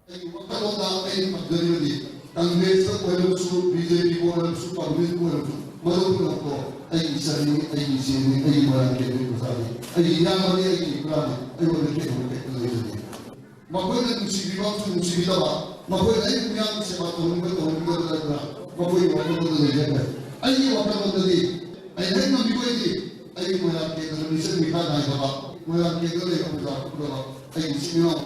ꯑꯩꯒꯤ ꯋꯥꯈꯜꯂꯣꯟꯗ ꯑꯩꯅ ꯐꯪꯖꯔꯤꯕꯗꯤ ꯀꯪꯒ꯭ꯔꯦꯁꯇ ꯑꯣꯏꯔꯕꯁꯨ, ꯕꯤ ꯖꯦ ꯄꯤꯕꯨ ꯑꯣꯏꯔꯕꯁꯨ, ꯀꯪꯒ꯭ꯔꯦꯁꯄꯨ ꯑꯣꯏꯔꯕꯁꯨ, ꯃꯗꯨ ꯄꯨꯝꯅꯃꯛꯇꯣ ꯑꯩꯒꯤ ꯏꯆꯟꯅꯤ, ꯑꯩꯒꯤ ꯏꯆꯦꯅꯤ, ꯑꯩꯒꯤ ꯃꯣꯏꯔꯥꯡ ꯀꯦꯟꯗ꯭ꯔꯒꯤ ꯃꯆꯥꯅꯤ, ꯑꯩꯒꯤ ꯏꯌꯥꯝꯕꯅꯤ, ꯑꯩꯒꯤ ꯏꯄ꯭ꯋꯥꯅꯤ, ꯑꯩꯉꯣꯟꯗ ꯈꯦꯠꯅꯕ ꯀꯔꯤꯝꯇ ꯂꯩꯖꯗꯦ꯫ ꯃꯈꯣꯏꯅ ꯅꯨꯡꯁꯤꯕꯤꯕ ꯑꯃꯁꯨꯡ ꯅꯨꯡꯁꯤꯕꯤꯗꯕ, ꯃꯈꯣꯏꯅ ꯑꯩꯕꯨ ꯃꯤꯌꯥꯝꯒꯤ ꯁꯦꯕꯥ ꯇꯧꯅꯤꯡꯕ ꯇꯧꯅꯤꯡꯗꯕ ꯅꯠꯇꯅ ꯃꯈꯣꯏꯒꯤ ꯋꯥꯈꯜꯂꯣꯟꯗ ꯂꯩꯖꯈ꯭ꯔꯦ꯫ ꯑꯩꯒꯤ ꯋꯥꯈꯜꯂꯣꯟꯗꯗꯤ ꯑꯩꯅ ꯍꯦꯛ ꯉꯝꯃꯤꯕ ꯑꯣꯏꯗꯤ ꯑꯩꯒꯤ ꯃꯣꯏꯔꯥꯡ ꯀꯦꯟꯗ꯭ꯔ ꯃꯤꯆꯪ ꯃꯤꯈꯥ ꯅꯥꯏꯗꯕ, ꯃꯣꯏꯔꯥꯡ ꯀꯦꯟꯗ꯭ꯔ ꯂꯩꯕ ꯄ꯭ꯔꯖꯥ ꯄꯨꯝꯅꯃꯛ ꯑꯩꯒꯤ ꯏꯆꯤꯟ ꯏꯅꯥꯎ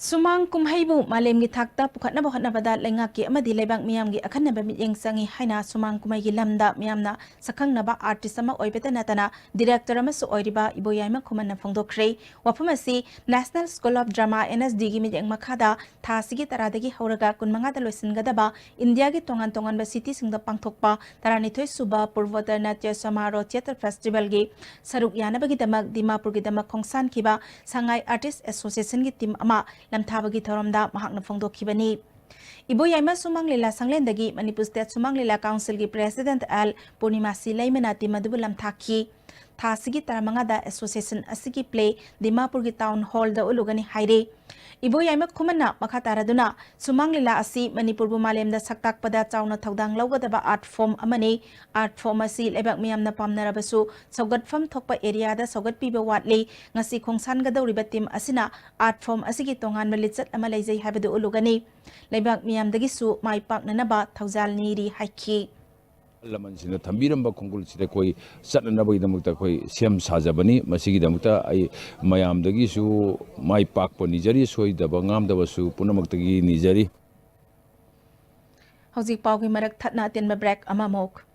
ꯁꯨꯃꯥꯡ ꯀꯨꯝꯍꯩꯕꯨ ꯃꯥꯂꯦꯝꯒꯤ ꯊꯥꯛꯇ ꯄꯨꯈꯠꯅꯕ ꯍꯣꯠꯅꯕꯗ ꯂꯩꯉꯥꯛꯀꯤ ꯑꯃꯗꯤ ꯂꯩꯕꯥꯛ ꯃꯤꯌꯥꯝꯒꯤ ꯑꯈꯟꯅꯕ ꯃꯤꯠꯌꯦꯡ ꯆꯪꯏ ꯍꯥꯏꯅ ꯁꯨꯃꯥꯡ ꯀꯨꯝꯍꯩꯒꯤ ꯂꯝꯗ ꯃꯤꯌꯥꯝꯅ ꯁꯛꯈꯪꯅꯕ artist ꯑꯃ ꯑꯣꯏꯕꯇ ꯅꯠꯇꯅ director ꯑꯃꯁꯨ ꯑꯣꯏꯔꯤꯕ ꯏꯕꯣꯌꯥꯏꯃ ꯈꯨꯃꯟꯅ ꯐꯣꯡꯗꯣꯛꯈ꯭ꯔꯦ꯫ ꯋꯥꯐꯝ ꯑꯁꯤ National School of Drama, N S Dꯒꯤ ꯃꯤꯠꯌꯦꯡ ꯃꯈꯥꯗ ꯊꯥ ꯑꯁꯤꯒꯤ ꯇꯔꯥꯗꯒꯤ ꯍꯧꯔꯒ ꯀꯨꯟꯃꯉꯥꯗ ꯂꯣꯏꯁꯤꯟꯒꯗꯕ ꯏꯟꯗꯤꯌꯥꯒꯤ ꯇꯣꯉꯥꯟ ꯇꯣꯉꯥꯟꯕ cityꯁꯤꯡꯗ ꯄꯥꯡꯊꯣꯛꯄ ꯇꯔꯥꯅꯤꯊꯣꯏ ꯁꯨꯕ ꯄꯨꯔꯚꯣꯠꯇꯔ ꯅꯥꯇ꯭ꯌ ꯁꯃꯥꯔꯣꯍ Theatre Festivalꯒꯤ ꯁꯔꯨꯛ ꯌꯥꯅꯕꯒꯤꯗꯃꯛ ꯗꯤꯃꯥꯄꯨꯔꯒꯤꯗꯃꯛ ꯈꯣꯡꯁꯥꯟꯈꯤꯕ ꯁꯉꯥꯏ Artist Associationꯒꯤ team ꯑꯃ ꯂꯝꯊꯥꯕꯒꯤ ꯊꯧꯔꯝꯗ ꯃꯍꯥꯛꯅ ꯐꯣꯡꯗꯣꯛꯈꯤꯕꯅꯤ꯫ ꯏꯕꯣꯌꯥꯏꯃ ꯁꯨꯃꯥꯡ ꯂꯤꯂꯥ ꯁꯪꯂꯦꯟꯗꯒꯤ ꯃꯅꯤꯄꯨꯔ State ꯁꯨꯃꯥꯡ ꯂꯤꯂꯥ Councilꯒꯤ President ꯑꯦꯜ ꯄꯨꯔꯅꯤꯃꯥꯁꯤ ꯂꯩꯃꯅ team ꯑꯗꯨꯕꯨ ꯂꯝꯊꯥꯈꯤ꯫ ꯊꯥ ꯑꯁꯤꯒꯤ ꯇꯔꯥꯃꯉꯥꯗ association ꯑꯁꯤꯒꯤ play ꯗꯤꯃꯥꯄꯨꯔꯒꯤ Town Hallꯗ ꯎꯠꯂꯨꯒꯅꯤ ꯍꯥꯏꯔꯦ꯫ ꯏꯕꯣꯌꯥꯏꯃ ꯈꯨꯃꯟꯅ ꯃꯈꯥ ꯇꯥꯔꯗꯨꯅ, ꯁꯨꯃꯥꯡ ꯂꯤꯂꯥ ꯑꯁꯤ ꯃꯅꯤꯄꯨꯔꯕꯨ ꯃꯥꯂꯦꯝꯗ ꯁꯛ ꯇꯥꯛꯄꯗ ꯆꯥꯎꯅ ꯊꯧꯗꯥꯡ ꯂꯧꯒꯗꯕ art form ꯑꯃꯅꯤ꯫ Art form ꯑꯁꯤ ꯂꯩꯕꯥꯛ ꯃꯤꯌꯥꯝꯅ ꯄꯥꯝꯅꯔꯕꯁꯨ ꯁꯧꯒꯠꯐꯝ ꯊꯣꯛꯄ areaꯗ ꯁꯧꯒꯠꯄꯤꯕ ꯋꯥꯠꯂꯤ꯫ ꯉꯁꯤ ꯈꯣꯡꯁꯥꯟꯒꯗꯧꯔꯤꯕ team ꯑꯁꯤꯅ art form ꯑꯁꯤꯒꯤ ꯇꯣꯉꯥꯟꯕ ꯂꯤꯆꯠ ꯑꯃ ꯂꯩꯖꯩ ꯍꯥꯏꯕꯗꯨ ꯎꯠꯂꯨꯒꯅꯤ꯫ ꯂꯩꯕꯥꯛ ꯃꯤꯌꯥꯝꯗꯒꯤꯁꯨ ꯃꯥꯏ ꯄꯥꯛꯅꯅꯕ ꯊꯧꯖꯥꯜ ꯅꯤꯔꯤ ꯍꯥꯏꯈꯤ꯫ ꯑꯍꯜ ꯂꯃꯟꯁꯤꯡꯅ ꯊꯝꯕꯤꯔꯝꯕ ꯈꯣꯡꯒꯨꯜꯁꯤꯗ ꯑꯩꯈꯣꯏ ꯆꯠꯅꯅꯕꯒꯤꯗꯃꯛꯇ ꯑꯩꯈꯣꯏ ꯁꯦꯝ ꯁꯥꯖꯕꯅꯤ꯫ ꯃꯁꯤꯒꯤꯗꯃꯛꯇ ꯑꯩ ꯃꯌꯥꯝꯗꯒꯤꯁꯨ ꯃꯥꯏ ꯄꯥꯛꯄ ꯅꯤꯖꯔꯤ, ꯁꯣꯏꯗꯕ ꯉꯥꯝꯗꯕꯁꯨ ꯄꯨꯝꯅꯃꯛꯇꯒꯤ ꯅꯤꯖꯔꯤ꯫ ꯍꯧꯖꯤꯛ ꯄꯥꯎꯒꯤ ꯃꯔꯛ ꯊꯠꯅ ꯑꯇꯦꯟꯕ break ꯑꯃꯃꯨꯛ꯫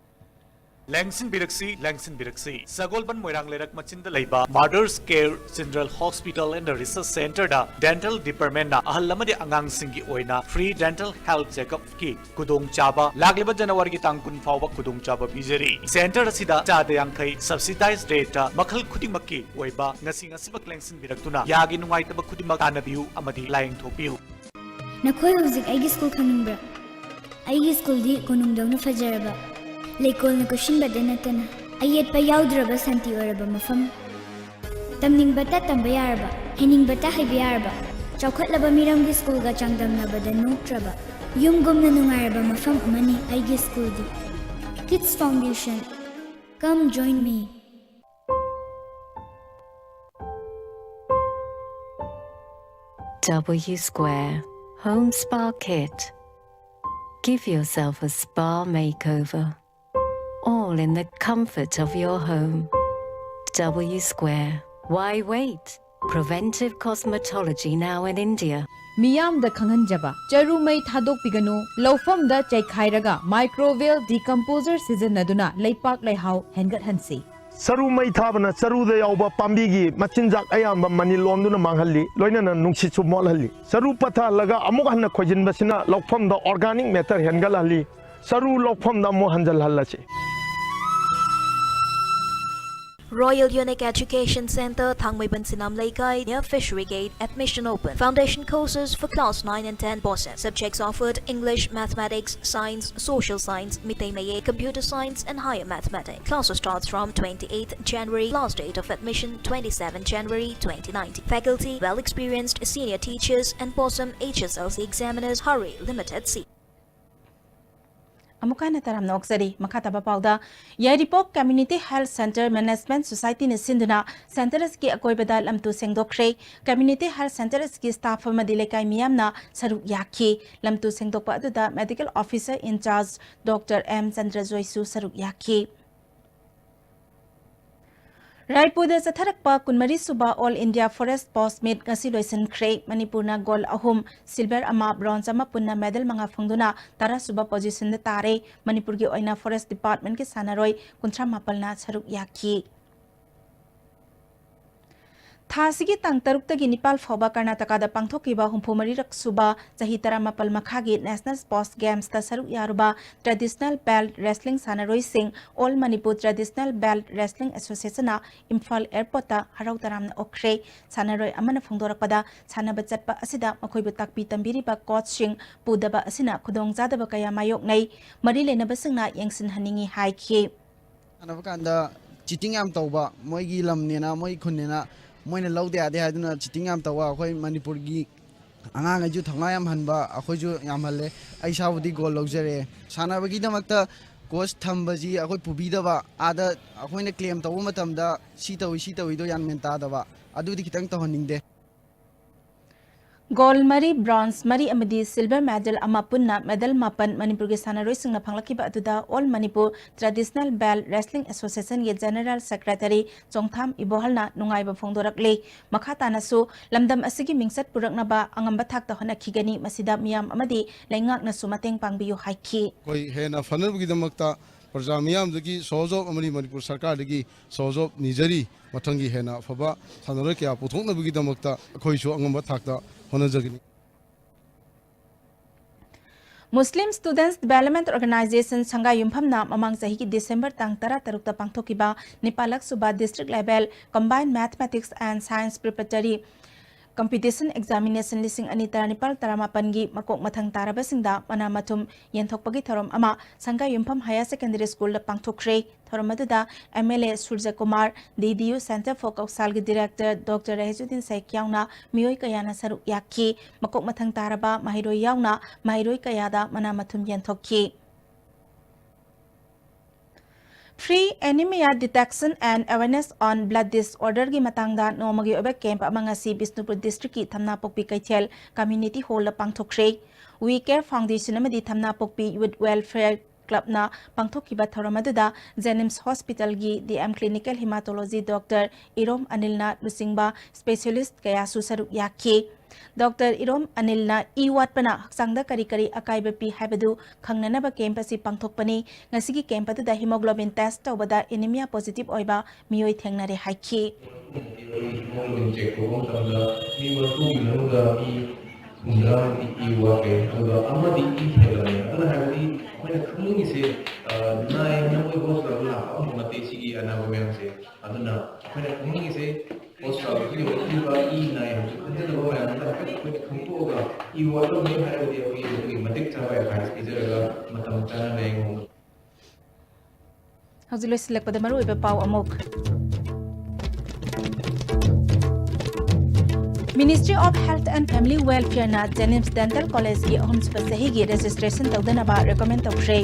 ꯂꯦꯡꯁꯤꯟꯕꯤꯔꯛꯁꯤ, ꯂꯦꯡꯁꯤꯟꯕꯤꯔꯛꯁꯤ꯫ ꯁꯒꯣꯜꯕꯟ ꯃꯣꯏꯔꯥꯡ ꯂꯩꯔꯛ ꯃꯆꯤꯟꯗ ꯂꯩꯕ Mother's Care General Hospital and Research Centerꯗ Dental Departmentꯅ ꯑꯍꯜ ꯑꯃꯗꯤ ꯑꯉꯥꯡꯁꯤꯡꯒꯤ ꯑꯣꯏꯅ free dental health checkupꯀꯤ ꯈꯨꯗꯣꯡꯆꯥꯕ ꯂꯥꯛꯂꯤꯕ ꯖꯅꯋꯥꯔꯤꯒꯤ ꯇꯥꯡ ꯀꯨꯟ ꯐꯥꯎꯕ ꯈꯨꯗꯣꯡꯆꯥꯕ ꯄꯤꯖꯔꯤ꯫ Center ꯑꯁꯤꯗ ꯆꯥꯗ ꯌꯥꯡꯈꯩ subsidized rateꯇ ꯃꯈꯜ ꯈꯨꯗꯤꯡꯃꯛꯀꯤ ꯑꯣꯏꯕ ꯉꯁꯤ ꯉꯁꯤꯃꯛ ꯂꯦꯡꯁꯤꯟꯕꯤꯔꯛꯇꯨꯅ ꯌꯥꯒꯤ ꯅꯨꯡꯉꯥꯏꯇꯕ ꯈꯨꯗꯤꯡꯃꯛ ꯇꯥꯟꯅꯕꯤꯌꯨ ꯑꯃꯗꯤ ꯂꯥꯌꯦꯡꯊꯣꯛꯄꯤꯌꯨ꯫ ꯅꯈꯣꯏ ꯍꯧꯖꯤꯛ ꯑꯩꯒꯤ ꯁ꯭ꯀꯨꯜ ꯈꯪꯅꯤꯡꯕ꯭ꯔꯥ? ꯑꯩꯒꯤ ꯁ꯭ꯀꯨꯜꯗꯤ ꯀꯣꯅꯨꯡꯗꯧꯅ ꯐꯖꯔꯕ, ꯂꯩꯀꯣꯜꯅ ꯀꯣꯏꯁꯤꯟꯕꯗ ꯅꯠꯇꯅ ꯑꯌꯦꯠꯄ ꯌꯥꯎꯗ꯭ꯔꯕ ꯁꯥꯟꯇꯤ ꯑꯣꯏꯔꯕ ꯃꯐꯝ, ꯇꯝꯅꯤꯡꯕꯇ ꯇꯝꯕ ꯌꯥꯔꯕ, ꯍꯩꯅꯤꯡꯕꯇ ꯍꯩꯕ ꯌꯥꯔꯕ, ꯆꯥꯎꯈꯠꯂꯕ ꯃꯤꯔꯝꯒꯤ ꯁ꯭ꯀꯨꯜꯒ ꯆꯥꯡꯗꯝꯅꯕꯗ ꯅꯣꯛꯇ꯭ꯔꯕ ꯌꯨꯝꯒꯨꯝꯅ ꯅꯨꯡꯉꯥꯏꯔꯕ ꯃꯐꯝ ꯑꯃꯅꯤ ꯑꯩꯒꯤ ꯁ꯭ꯀꯨꯜꯗꯤ꯫ Kids Foundation, come join me. W Square Home Spa Kit. Give yourself a spa makeover, all in the comfort of your home. W Square. Why wait? Preventive cosmetology now in India. ꯃꯤꯌꯥꯝꯗ ꯈꯪꯍꯟꯖꯕ꯫ ꯆꯔꯨ ꯃꯩ ꯊꯥꯗꯣꯛꯄꯤꯒꯅꯨ꯫ ꯂꯧꯐꯝꯗ ꯆꯩꯈꯥꯏꯔꯒ microbial decomposer ꯁꯤꯖꯤꯟꯅꯗꯨꯅ ꯂꯩꯄꯥꯛ ꯂꯩꯍꯥꯎ ꯍꯦꯟꯒꯠꯍꯟꯁꯤ꯫ ꯆꯔꯨ ꯃꯩ ꯊꯥꯕꯅ ꯆꯔꯨꯗ ꯌꯥꯎꯕ ꯄꯥꯝꯕꯤꯒꯤ ꯃꯆꯤꯟꯖꯥꯛ ꯑꯌꯥꯝꯕ ꯃꯅꯤꯜ ꯑꯣꯟꯗꯨꯅ ꯃꯥꯡꯍꯜꯂꯤ, ꯂꯣꯏꯅꯅ ꯅꯨꯡꯁꯤꯠꯁꯨ ꯃꯣꯠꯍꯜꯂꯤ꯫ ꯆꯔꯨ ꯄꯠꯊꯍꯜꯂꯒ ꯑꯃꯨꯛ ꯍꯟꯅ ꯈꯣꯏꯖꯤꯟꯕꯁꯤꯅ ꯂꯧꯐꯝꯗ organic matter ꯍꯦꯟꯒꯠꯍꯜꯂꯤ꯫ ꯆꯔꯨ ꯂꯧꯐꯝꯗ ꯑꯃꯨꯛ ꯍꯟꯖꯤꯜꯍꯜꯂꯁꯤ꯫ Royal Unique Education Center, Thangmeiban Sinam Leikai, near Fishery Gate. Admission open. Foundation courses for class nine and ten, BOSM. Subjects offered: English, Mathematics, Science, Social Science, Meitei Mayek, Computer Science, and Higher Mathematics. Classes starts from twenty-eighth January. Last date of admission, twenty-seventh January twenty nineteen. Faculty: well experienced senior teachers and BOSM H S L C examiners. Hurry, limited seat. ꯑꯃꯨꯛꯀ ꯍꯟꯅ ꯇꯔꯥꯝꯅ ꯑꯣꯛꯆꯔꯤ꯫ ꯃꯈꯥ ꯇꯥꯕ ꯄꯥꯎꯗ, ꯌꯥꯏꯔꯤꯄꯣꯛ Community Health Center Management Societyꯅ ꯁꯤꯟꯗꯨꯅ center ꯑꯁꯤꯒꯤ ꯑꯀꯣꯏꯕꯗ ꯂꯝꯇꯨ ꯁꯦꯡꯗꯣꯛꯈ꯭ꯔꯦ꯫ Community Health Center ꯑꯁꯤꯒꯤ staff ꯑꯃꯗꯤ ꯂꯩꯀꯥꯏ ꯃꯤꯌꯥꯝꯅ ꯁꯔꯨꯛ ꯌꯥꯈꯤ꯫ ꯂꯝꯇꯨ ꯁꯦꯡꯗꯣꯛꯄ ꯑꯗꯨꯗ Medical Officer in charge Doctor M ꯆꯟꯗ꯭ꯔꯖꯣꯏꯁꯨ ꯁꯔꯨꯛ ꯌꯥꯈꯤ꯫ ꯔꯥꯏꯄꯨꯔꯗ ꯆꯠꯊꯔꯛꯄ ꯀꯨꯟꯃꯔꯤ ꯁꯨꯕ All India Forest Post Meet ꯉꯁꯤ ꯂꯣꯏꯁꯤꯟꯈ꯭ꯔꯦ꯫ ꯃꯅꯤꯄꯨꯔꯅ gold ꯑꯍꯨꯝ, silver ꯑꯃ, bronze ꯑꯃ, ꯄꯨꯟꯅ medal ꯃꯉꯥ ꯐꯪꯗꯨꯅ ꯇꯔꯥ ꯁꯨꯕ positionꯗ ꯇꯥꯔꯦ꯫ ꯃꯅꯤꯄꯨꯔꯒꯤ ꯑꯣꯏꯅ Forest Departmentꯀꯤ ꯁꯥꯟꯅꯔꯣꯏ ꯀꯨꯟꯊ꯭ꯔꯥ ꯃꯥꯄꯜꯅ ꯁꯔꯨꯛ ꯌꯥꯈꯤ꯫ ꯊꯥ ꯑꯁꯤꯒꯤ ꯇꯥꯡ ꯇꯔꯨꯛꯇꯒꯤ ꯅꯤꯄꯥꯜ ꯐꯥꯎꯕ ꯀꯔꯅꯥꯇꯀꯥꯗ ꯄꯥꯡꯊꯣꯛꯈꯤꯕ ꯍꯨꯝꯐꯨ ꯃꯔꯤꯔꯛ ꯁꯨꯕ ꯆꯍꯤ ꯇꯔꯥꯃꯥꯄꯜ ꯃꯈꯥꯒꯤ National Sports Gamesꯇ ꯁꯔꯨꯛ ꯌꯥꯔꯨꯕ traditional belt wrestling ꯁꯥꯟꯅꯔꯣꯏꯁꯤꯡ All Manipur Traditional Belt Wrestling Associationꯅ Imphal airportꯇ ꯍꯔꯥꯎ ꯇꯔꯥꯝꯅ ꯑꯣꯛꯈ꯭ꯔꯦ꯫ ꯁꯥꯟꯅꯔꯣꯏ ꯑꯃꯅ ꯐꯣꯡꯗꯣꯔꯛꯄꯗ, ꯁꯥꯟꯅꯕ ꯆꯠꯄ ꯑꯁꯤꯗ ꯃꯈꯣꯏꯕꯨ ꯇꯥꯛꯄꯤ ꯇꯝꯕꯤꯔꯤꯕ coachꯁꯤꯡ ꯄꯨꯗꯕ ꯑꯁꯤꯅ ꯈꯨꯗꯣꯡꯆꯥꯗꯕ ꯀꯌꯥ ꯃꯥꯌꯣꯛꯅꯩ꯫ ꯃꯔꯤ ꯂꯩꯅꯕꯁꯤꯡꯅ ꯌꯦꯡꯁꯤꯟꯍꯟꯅꯤꯡꯏ ꯍꯥꯏꯈꯤ꯫ ꯁꯥꯟꯅꯕ ꯀꯥꯟꯗ cheating ꯌꯥꯝ ꯇꯧꯕ, ꯃꯣꯏꯒꯤ ꯂꯝꯅꯦꯅ, ꯃꯣꯏ ꯈꯨꯟꯅꯦꯅ ꯃꯣꯏꯅ ꯂꯧꯗ ꯌꯥꯗꯦ ꯍꯥꯏꯗꯨꯅ cheating ꯌꯥꯝ ꯇꯧꯕ꯫ ꯑꯩꯈꯣꯏ ꯃꯅꯤꯄꯨꯔꯒꯤ ꯑꯉꯥꯡꯈꯩꯁꯨ ꯊꯧꯅꯥ ꯌꯥꯝ ꯍꯟꯕ, ꯑꯩꯈꯣꯏꯁꯨ ꯌꯥꯝ ꯍꯜꯂꯦ꯫ ꯑꯩ ꯏꯁꯥꯕꯨꯗꯤ gold ꯂꯧꯖꯔꯦ꯫ ꯁꯥꯟꯅꯕꯒꯤꯗꯃꯛꯇ coach ꯊꯝꯕꯁꯤ ꯑꯩꯈꯣꯏ ꯄꯨꯕꯤꯗꯕ, ꯑꯥꯗ ꯑꯩꯈꯣꯏꯅ claim ꯇꯧꯕ ꯃꯇꯝꯗ ꯁꯤ ꯇꯧꯏ, ꯁꯤ ꯇꯧꯏꯗꯣ ꯌꯥꯝ ꯃꯦꯟ ꯇꯥꯗꯕ, ꯑꯗꯨꯗꯤ ꯈꯤꯇꯪ ꯇꯧꯍꯟꯅꯤꯡꯗꯦ꯫ Gold ꯃꯔꯤ, bronze ꯃꯔꯤ ꯑꯃꯗꯤ silver medal ꯑꯃ, ꯄꯨꯟꯅ medal ꯃꯥꯄꯟ ꯃꯅꯤꯄꯨꯔꯒꯤ ꯁꯥꯟꯅꯔꯣꯏꯁꯤꯡꯅ ꯐꯪꯂꯛꯈꯤꯕ ꯑꯗꯨꯗ All Manipur Traditional Belt Wrestling Associationꯒꯤ General Secretary ꯆꯣꯡꯊꯥꯝ ꯏꯕꯣꯍꯜꯅ ꯅꯨꯡꯉꯥꯏꯕ ꯐꯣꯡꯗꯣꯔꯛꯂꯤ꯫ ꯃꯈꯥ ꯇꯥꯅꯁꯨ ꯂꯝꯗꯝ ꯑꯁꯤꯒꯤ ꯃꯤꯡꯆꯠ ꯄꯨꯔꯛꯅꯕ ꯑꯉꯝꯕ ꯊꯥꯛꯇ ꯍꯣꯠꯅꯈꯤꯒꯅꯤ꯫ ꯃꯁꯤꯗ ꯃꯤꯌꯥꯝ ꯑꯃꯗꯤ ꯂꯩꯉꯥꯛꯅꯁꯨ ꯃꯇꯦꯡ ꯄꯥꯡꯕꯤꯌꯨ ꯍꯥꯏꯈꯤ꯫ ꯑꯩꯈꯣꯏ ꯍꯦꯟꯅ ꯐꯅꯕꯒꯤꯗꯃꯛꯇ ꯄ꯭ꯔꯖꯥ ꯃꯤꯌꯥꯝꯗꯒꯤ ꯁꯍꯖꯣꯒ ꯑꯃꯗꯤ ꯃꯅꯤꯄꯨꯔ ꯁꯔꯀꯥꯔꯗꯒꯤ ꯁꯍꯖꯣꯒ ꯅꯤꯖꯔꯤ꯫ ꯃꯊꯪꯒꯤ ꯍꯦꯟꯅ ꯑꯐꯕ ꯁꯥꯟꯅꯔꯣꯏ ꯀꯌꯥ ꯄꯨꯊꯣꯛꯅꯕꯒꯤꯗꯃꯛꯇ ꯑꯩꯈꯣꯏꯁꯨ ꯑꯉꯝꯕ ꯊꯥꯛꯇ ꯍꯣꯠꯅꯖꯒꯅꯤ꯫ Muslim Students Development Organization ꯁꯪꯒꯥꯏ ꯌꯨꯝꯐꯝꯅ ꯃꯃꯥꯡ ꯆꯍꯤꯒꯤ December ꯇꯥꯡ ꯇꯔꯥ ꯇꯔꯨꯛꯇ ꯄꯥꯡꯊꯣꯛꯈꯤꯕ ꯅꯤꯄꯥꯜꯂꯛ ꯁꯨꯕ District Level Combined Mathematics and Science Preparatory Competition Examination ꯂꯤꯁꯤꯡ ꯑꯅꯤ ꯇꯔꯥꯅꯤꯄꯥꯜ ꯇꯔꯥꯃꯥꯄꯟꯒꯤ ꯃꯀꯣꯛ ꯃꯊꯪ ꯇꯥꯔꯕꯁꯤꯡꯗ ꯃꯅꯥ ꯃꯊꯨꯝ ꯌꯦꯟꯊꯣꯛꯄꯒꯤ ꯊꯧꯔꯝ ꯑꯃ ꯁꯪꯒꯥꯏ ꯌꯨꯝꯐꯝ Higher Secondary Schoolꯗ ꯄꯥꯡꯊꯣꯛꯈ꯭ꯔꯦ꯫ ꯊꯧꯔꯝ ꯑꯗꯨꯗ M L A ꯁꯨꯔꯖꯀꯨꯃꯥꯔ, D D U Center for ꯀꯧꯁꯥꯜꯒꯤ Director Doctor ꯔꯍꯤꯖꯨꯗꯤꯟ ꯁꯦꯈ ꯌꯥꯎꯅ ꯃꯤꯑꯣꯏ ꯀꯌꯥꯅ ꯁꯔꯨꯛ ꯌꯥꯈꯤ꯫ ꯃꯀꯣꯛ ꯃꯊꯪ ꯇꯥꯔꯕ ꯃꯍꯩꯔꯣꯏ ꯌꯥꯎꯅ ꯃꯍꯩꯔꯣꯏ ꯀꯌꯥꯗ ꯃꯅꯥ ꯃꯊꯨꯝ ꯌꯦꯟꯊꯣꯛꯈꯤ꯫ Free Anemia Detection and Awareness on Blood Disorderꯒꯤ ꯃꯇꯥꯡꯗ ꯅꯣꯡꯃꯒꯤ ꯑꯣꯏꯕ camp ꯑꯃ ꯉꯁꯤ ꯕꯤꯁꯅꯨꯄꯨꯔ Districtꯀꯤ ꯊꯝꯅꯥꯄꯣꯛꯄꯤ ꯀꯩꯊꯦꯜ Community Hallꯗ ꯄꯥꯡꯊꯣꯛꯈ꯭ꯔꯦ꯫ We Care Foundation ꯑꯃꯗꯤ ꯊꯝꯅꯥꯄꯣꯛꯄꯤ Youth Welfare ꯀ꯭ꯂꯕꯅ ꯄꯥꯡꯊꯣꯛꯈꯤꯕ ꯊꯧꯔꯝ ꯑꯗꯨꯗ JNIMS ꯍꯣꯁꯄꯤꯇꯥꯜꯒꯤ DM Clinical Hematology Doctor ꯏꯔꯣꯝ ꯑꯅꯤꯜꯅ ꯂꯨꯆꯤꯡꯕ specialist ꯀꯌꯥꯁꯨ ꯁꯔꯨꯛ ꯌꯥꯈꯤ꯫ Doctor ꯏꯔꯣꯝ ꯑꯅꯤꯜꯅ ꯏ ꯋꯥꯠꯄꯅ ꯍꯛꯆꯥꯡꯗ ꯀꯔꯤ ꯀꯔꯤ ꯑꯀꯥꯏꯕ ꯄꯤ ꯍꯥꯏꯕꯗꯨ ꯈꯪꯅꯅꯕ camp ꯑꯁꯤ ꯄꯥꯡꯊꯣꯛꯄꯅꯤ꯫ ꯉꯁꯤꯒꯤ camp ꯑꯗꯨꯗ hemoglobin test ꯇꯧꯕꯗ anemia positive ꯑꯣꯏꯕ ꯃꯤꯑꯣꯏ ꯊꯦꯡꯅꯔꯦ ꯍꯥꯏꯈꯤ꯫ Hemoglobin check ꯇꯧꯕ ꯃꯇꯝꯗ ꯃꯤ ꯃꯔꯤꯐꯨꯒꯤ ꯃꯅꯨꯡꯗ ꯃꯤ ꯍꯨꯝꯗ꯭ꯔꯥꯃꯨꯛꯇꯤ ꯏ ꯋꯥꯠꯂꯦ, ꯑꯗꯨꯒ ꯑꯃꯗꯤ ꯏ ꯍꯦꯜꯂꯝꯃꯦ꯫ ꯑꯗꯨꯅ ꯍꯥꯏꯕꯗꯤ ꯑꯩꯈꯣꯏꯅ ꯈꯪꯅꯤꯡꯉꯤꯁꯦ, ꯑ, ꯅꯥꯏ ꯍꯥꯏꯅ ꯃꯣꯏ ꯍꯣꯁꯄꯤꯇꯥꯜꯗ ꯂꯥꯛꯄ ꯑꯃꯐꯥꯎ ꯅꯠꯇꯦ ꯁꯤꯒꯤ ꯑꯅꯥꯕ ꯃꯌꯥꯝꯁꯦ꯫ ꯑꯗꯨꯅ ꯑꯩꯈꯣꯏꯅ ꯈꯪꯅꯤꯡꯉꯤꯁꯦ ꯍꯣꯁꯄꯤꯇꯥꯜꯗ ꯌꯧꯔꯛꯂꯤꯕ ꯏ ꯅꯥꯏ ꯍꯥꯏꯕꯁꯦ ꯈꯪꯖꯗꯕ ꯃꯌꯥꯝꯗ ꯍꯥꯏꯐꯦꯠ ꯑꯩꯈꯣꯏꯅ ꯈꯪꯗꯣꯛꯑꯒ ꯏ ꯋꯥꯠꯂꯝꯃꯦ ꯍꯥꯏꯔꯒꯗꯤ ꯑꯩꯈꯣꯏꯒꯤ ꯃꯇꯤꯛ ꯆꯥꯕ advice ꯄꯤꯖꯔꯒ ꯃꯇꯝ ꯆꯥꯅ ꯂꯥꯌꯦꯡꯕ ꯉꯝꯒꯅꯤ꯫ ꯍꯧꯖꯤꯛ ꯂꯣꯏꯁꯤꯜꯂꯛꯄꯗ ꯃꯔꯨꯑꯣꯏꯕ ꯄꯥꯎ ꯑꯃꯨꯛ꯫ Ministry of Health and Family Welfare ꯅ JNIMS Dental College ꯀꯤ ꯑꯍꯨꯝꯁꯨꯕ ꯆꯍꯤꯒꯤ registration ꯇꯧꯗꯅꯕ recommend ꯇꯧꯈ꯭ꯔꯦ꯫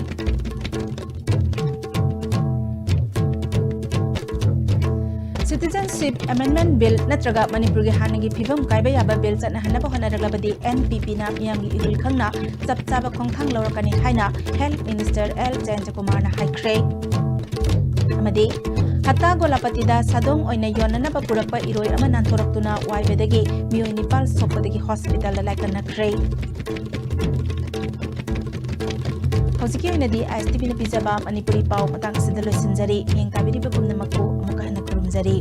Citizenship Amendment Bill ꯅꯠꯇ꯭ꯔꯒ ꯃꯅꯤꯄꯨꯔꯒꯤ ꯍꯥꯟꯅꯒꯤ ꯐꯤꯕꯝ ꯀꯥꯏꯕ ꯌꯥꯕ bill ꯆꯠꯅꯍꯟꯅꯕ ꯍꯣꯠꯅꯔꯛꯂꯕꯗꯤ NPP ꯅ ꯃꯤꯌꯥꯝꯒꯤ ꯏꯍꯨꯜ ꯈꯪꯅ ꯆꯞ ꯆꯥꯕ ꯈꯣꯡꯊꯥꯡ ꯂꯧꯔꯛꯀꯅꯤ ꯍꯥꯏꯅ Health Minister L ꯖꯌꯟꯇꯀꯨꯃꯥꯔꯅ ꯍꯥꯏꯈ꯭ꯔꯦ꯫ ꯑꯃꯗꯤ ꯍꯠꯇꯥ ꯒꯣꯂꯥꯄꯇꯤꯗ ꯁꯥꯗꯣꯡ ꯑꯣꯏꯅ ꯌꯣꯟꯅꯅꯕ ꯄꯨꯔꯛꯄ ꯏꯔꯣꯏ ꯑꯃ ꯅꯥꯟꯊꯣꯔꯛꯇꯨꯅ ꯋꯥꯏꯕꯗꯒꯤ ꯃꯤꯑꯣꯏ ꯅꯤꯄꯥꯜ ꯁꯣꯛꯄꯗꯒꯤ ꯍꯣꯁꯄꯤꯇꯥꯜꯗ ꯂꯥꯏꯀꯠꯅꯈ꯭ꯔꯦ꯫ ꯍꯧꯖꯤꯛꯀꯤ ꯑꯣꯏꯅꯗꯤ ISTV ꯅ ꯄꯤꯖꯕ ꯃꯅꯤꯄꯨꯔꯤ ꯄꯥꯎ ꯃꯇꯥꯡ ꯑꯁꯤꯗ ꯂꯣꯏꯁꯤꯟꯖꯔꯤ꯫ ꯃꯤꯠꯌꯦꯡ ꯇꯥꯕꯤꯔꯤꯕ ꯄꯨꯝꯅꯃꯛꯄꯨ ꯑꯃꯨꯛꯀ ꯍꯟꯅ ꯈꯨꯔꯨꯝꯖꯔꯤ꯫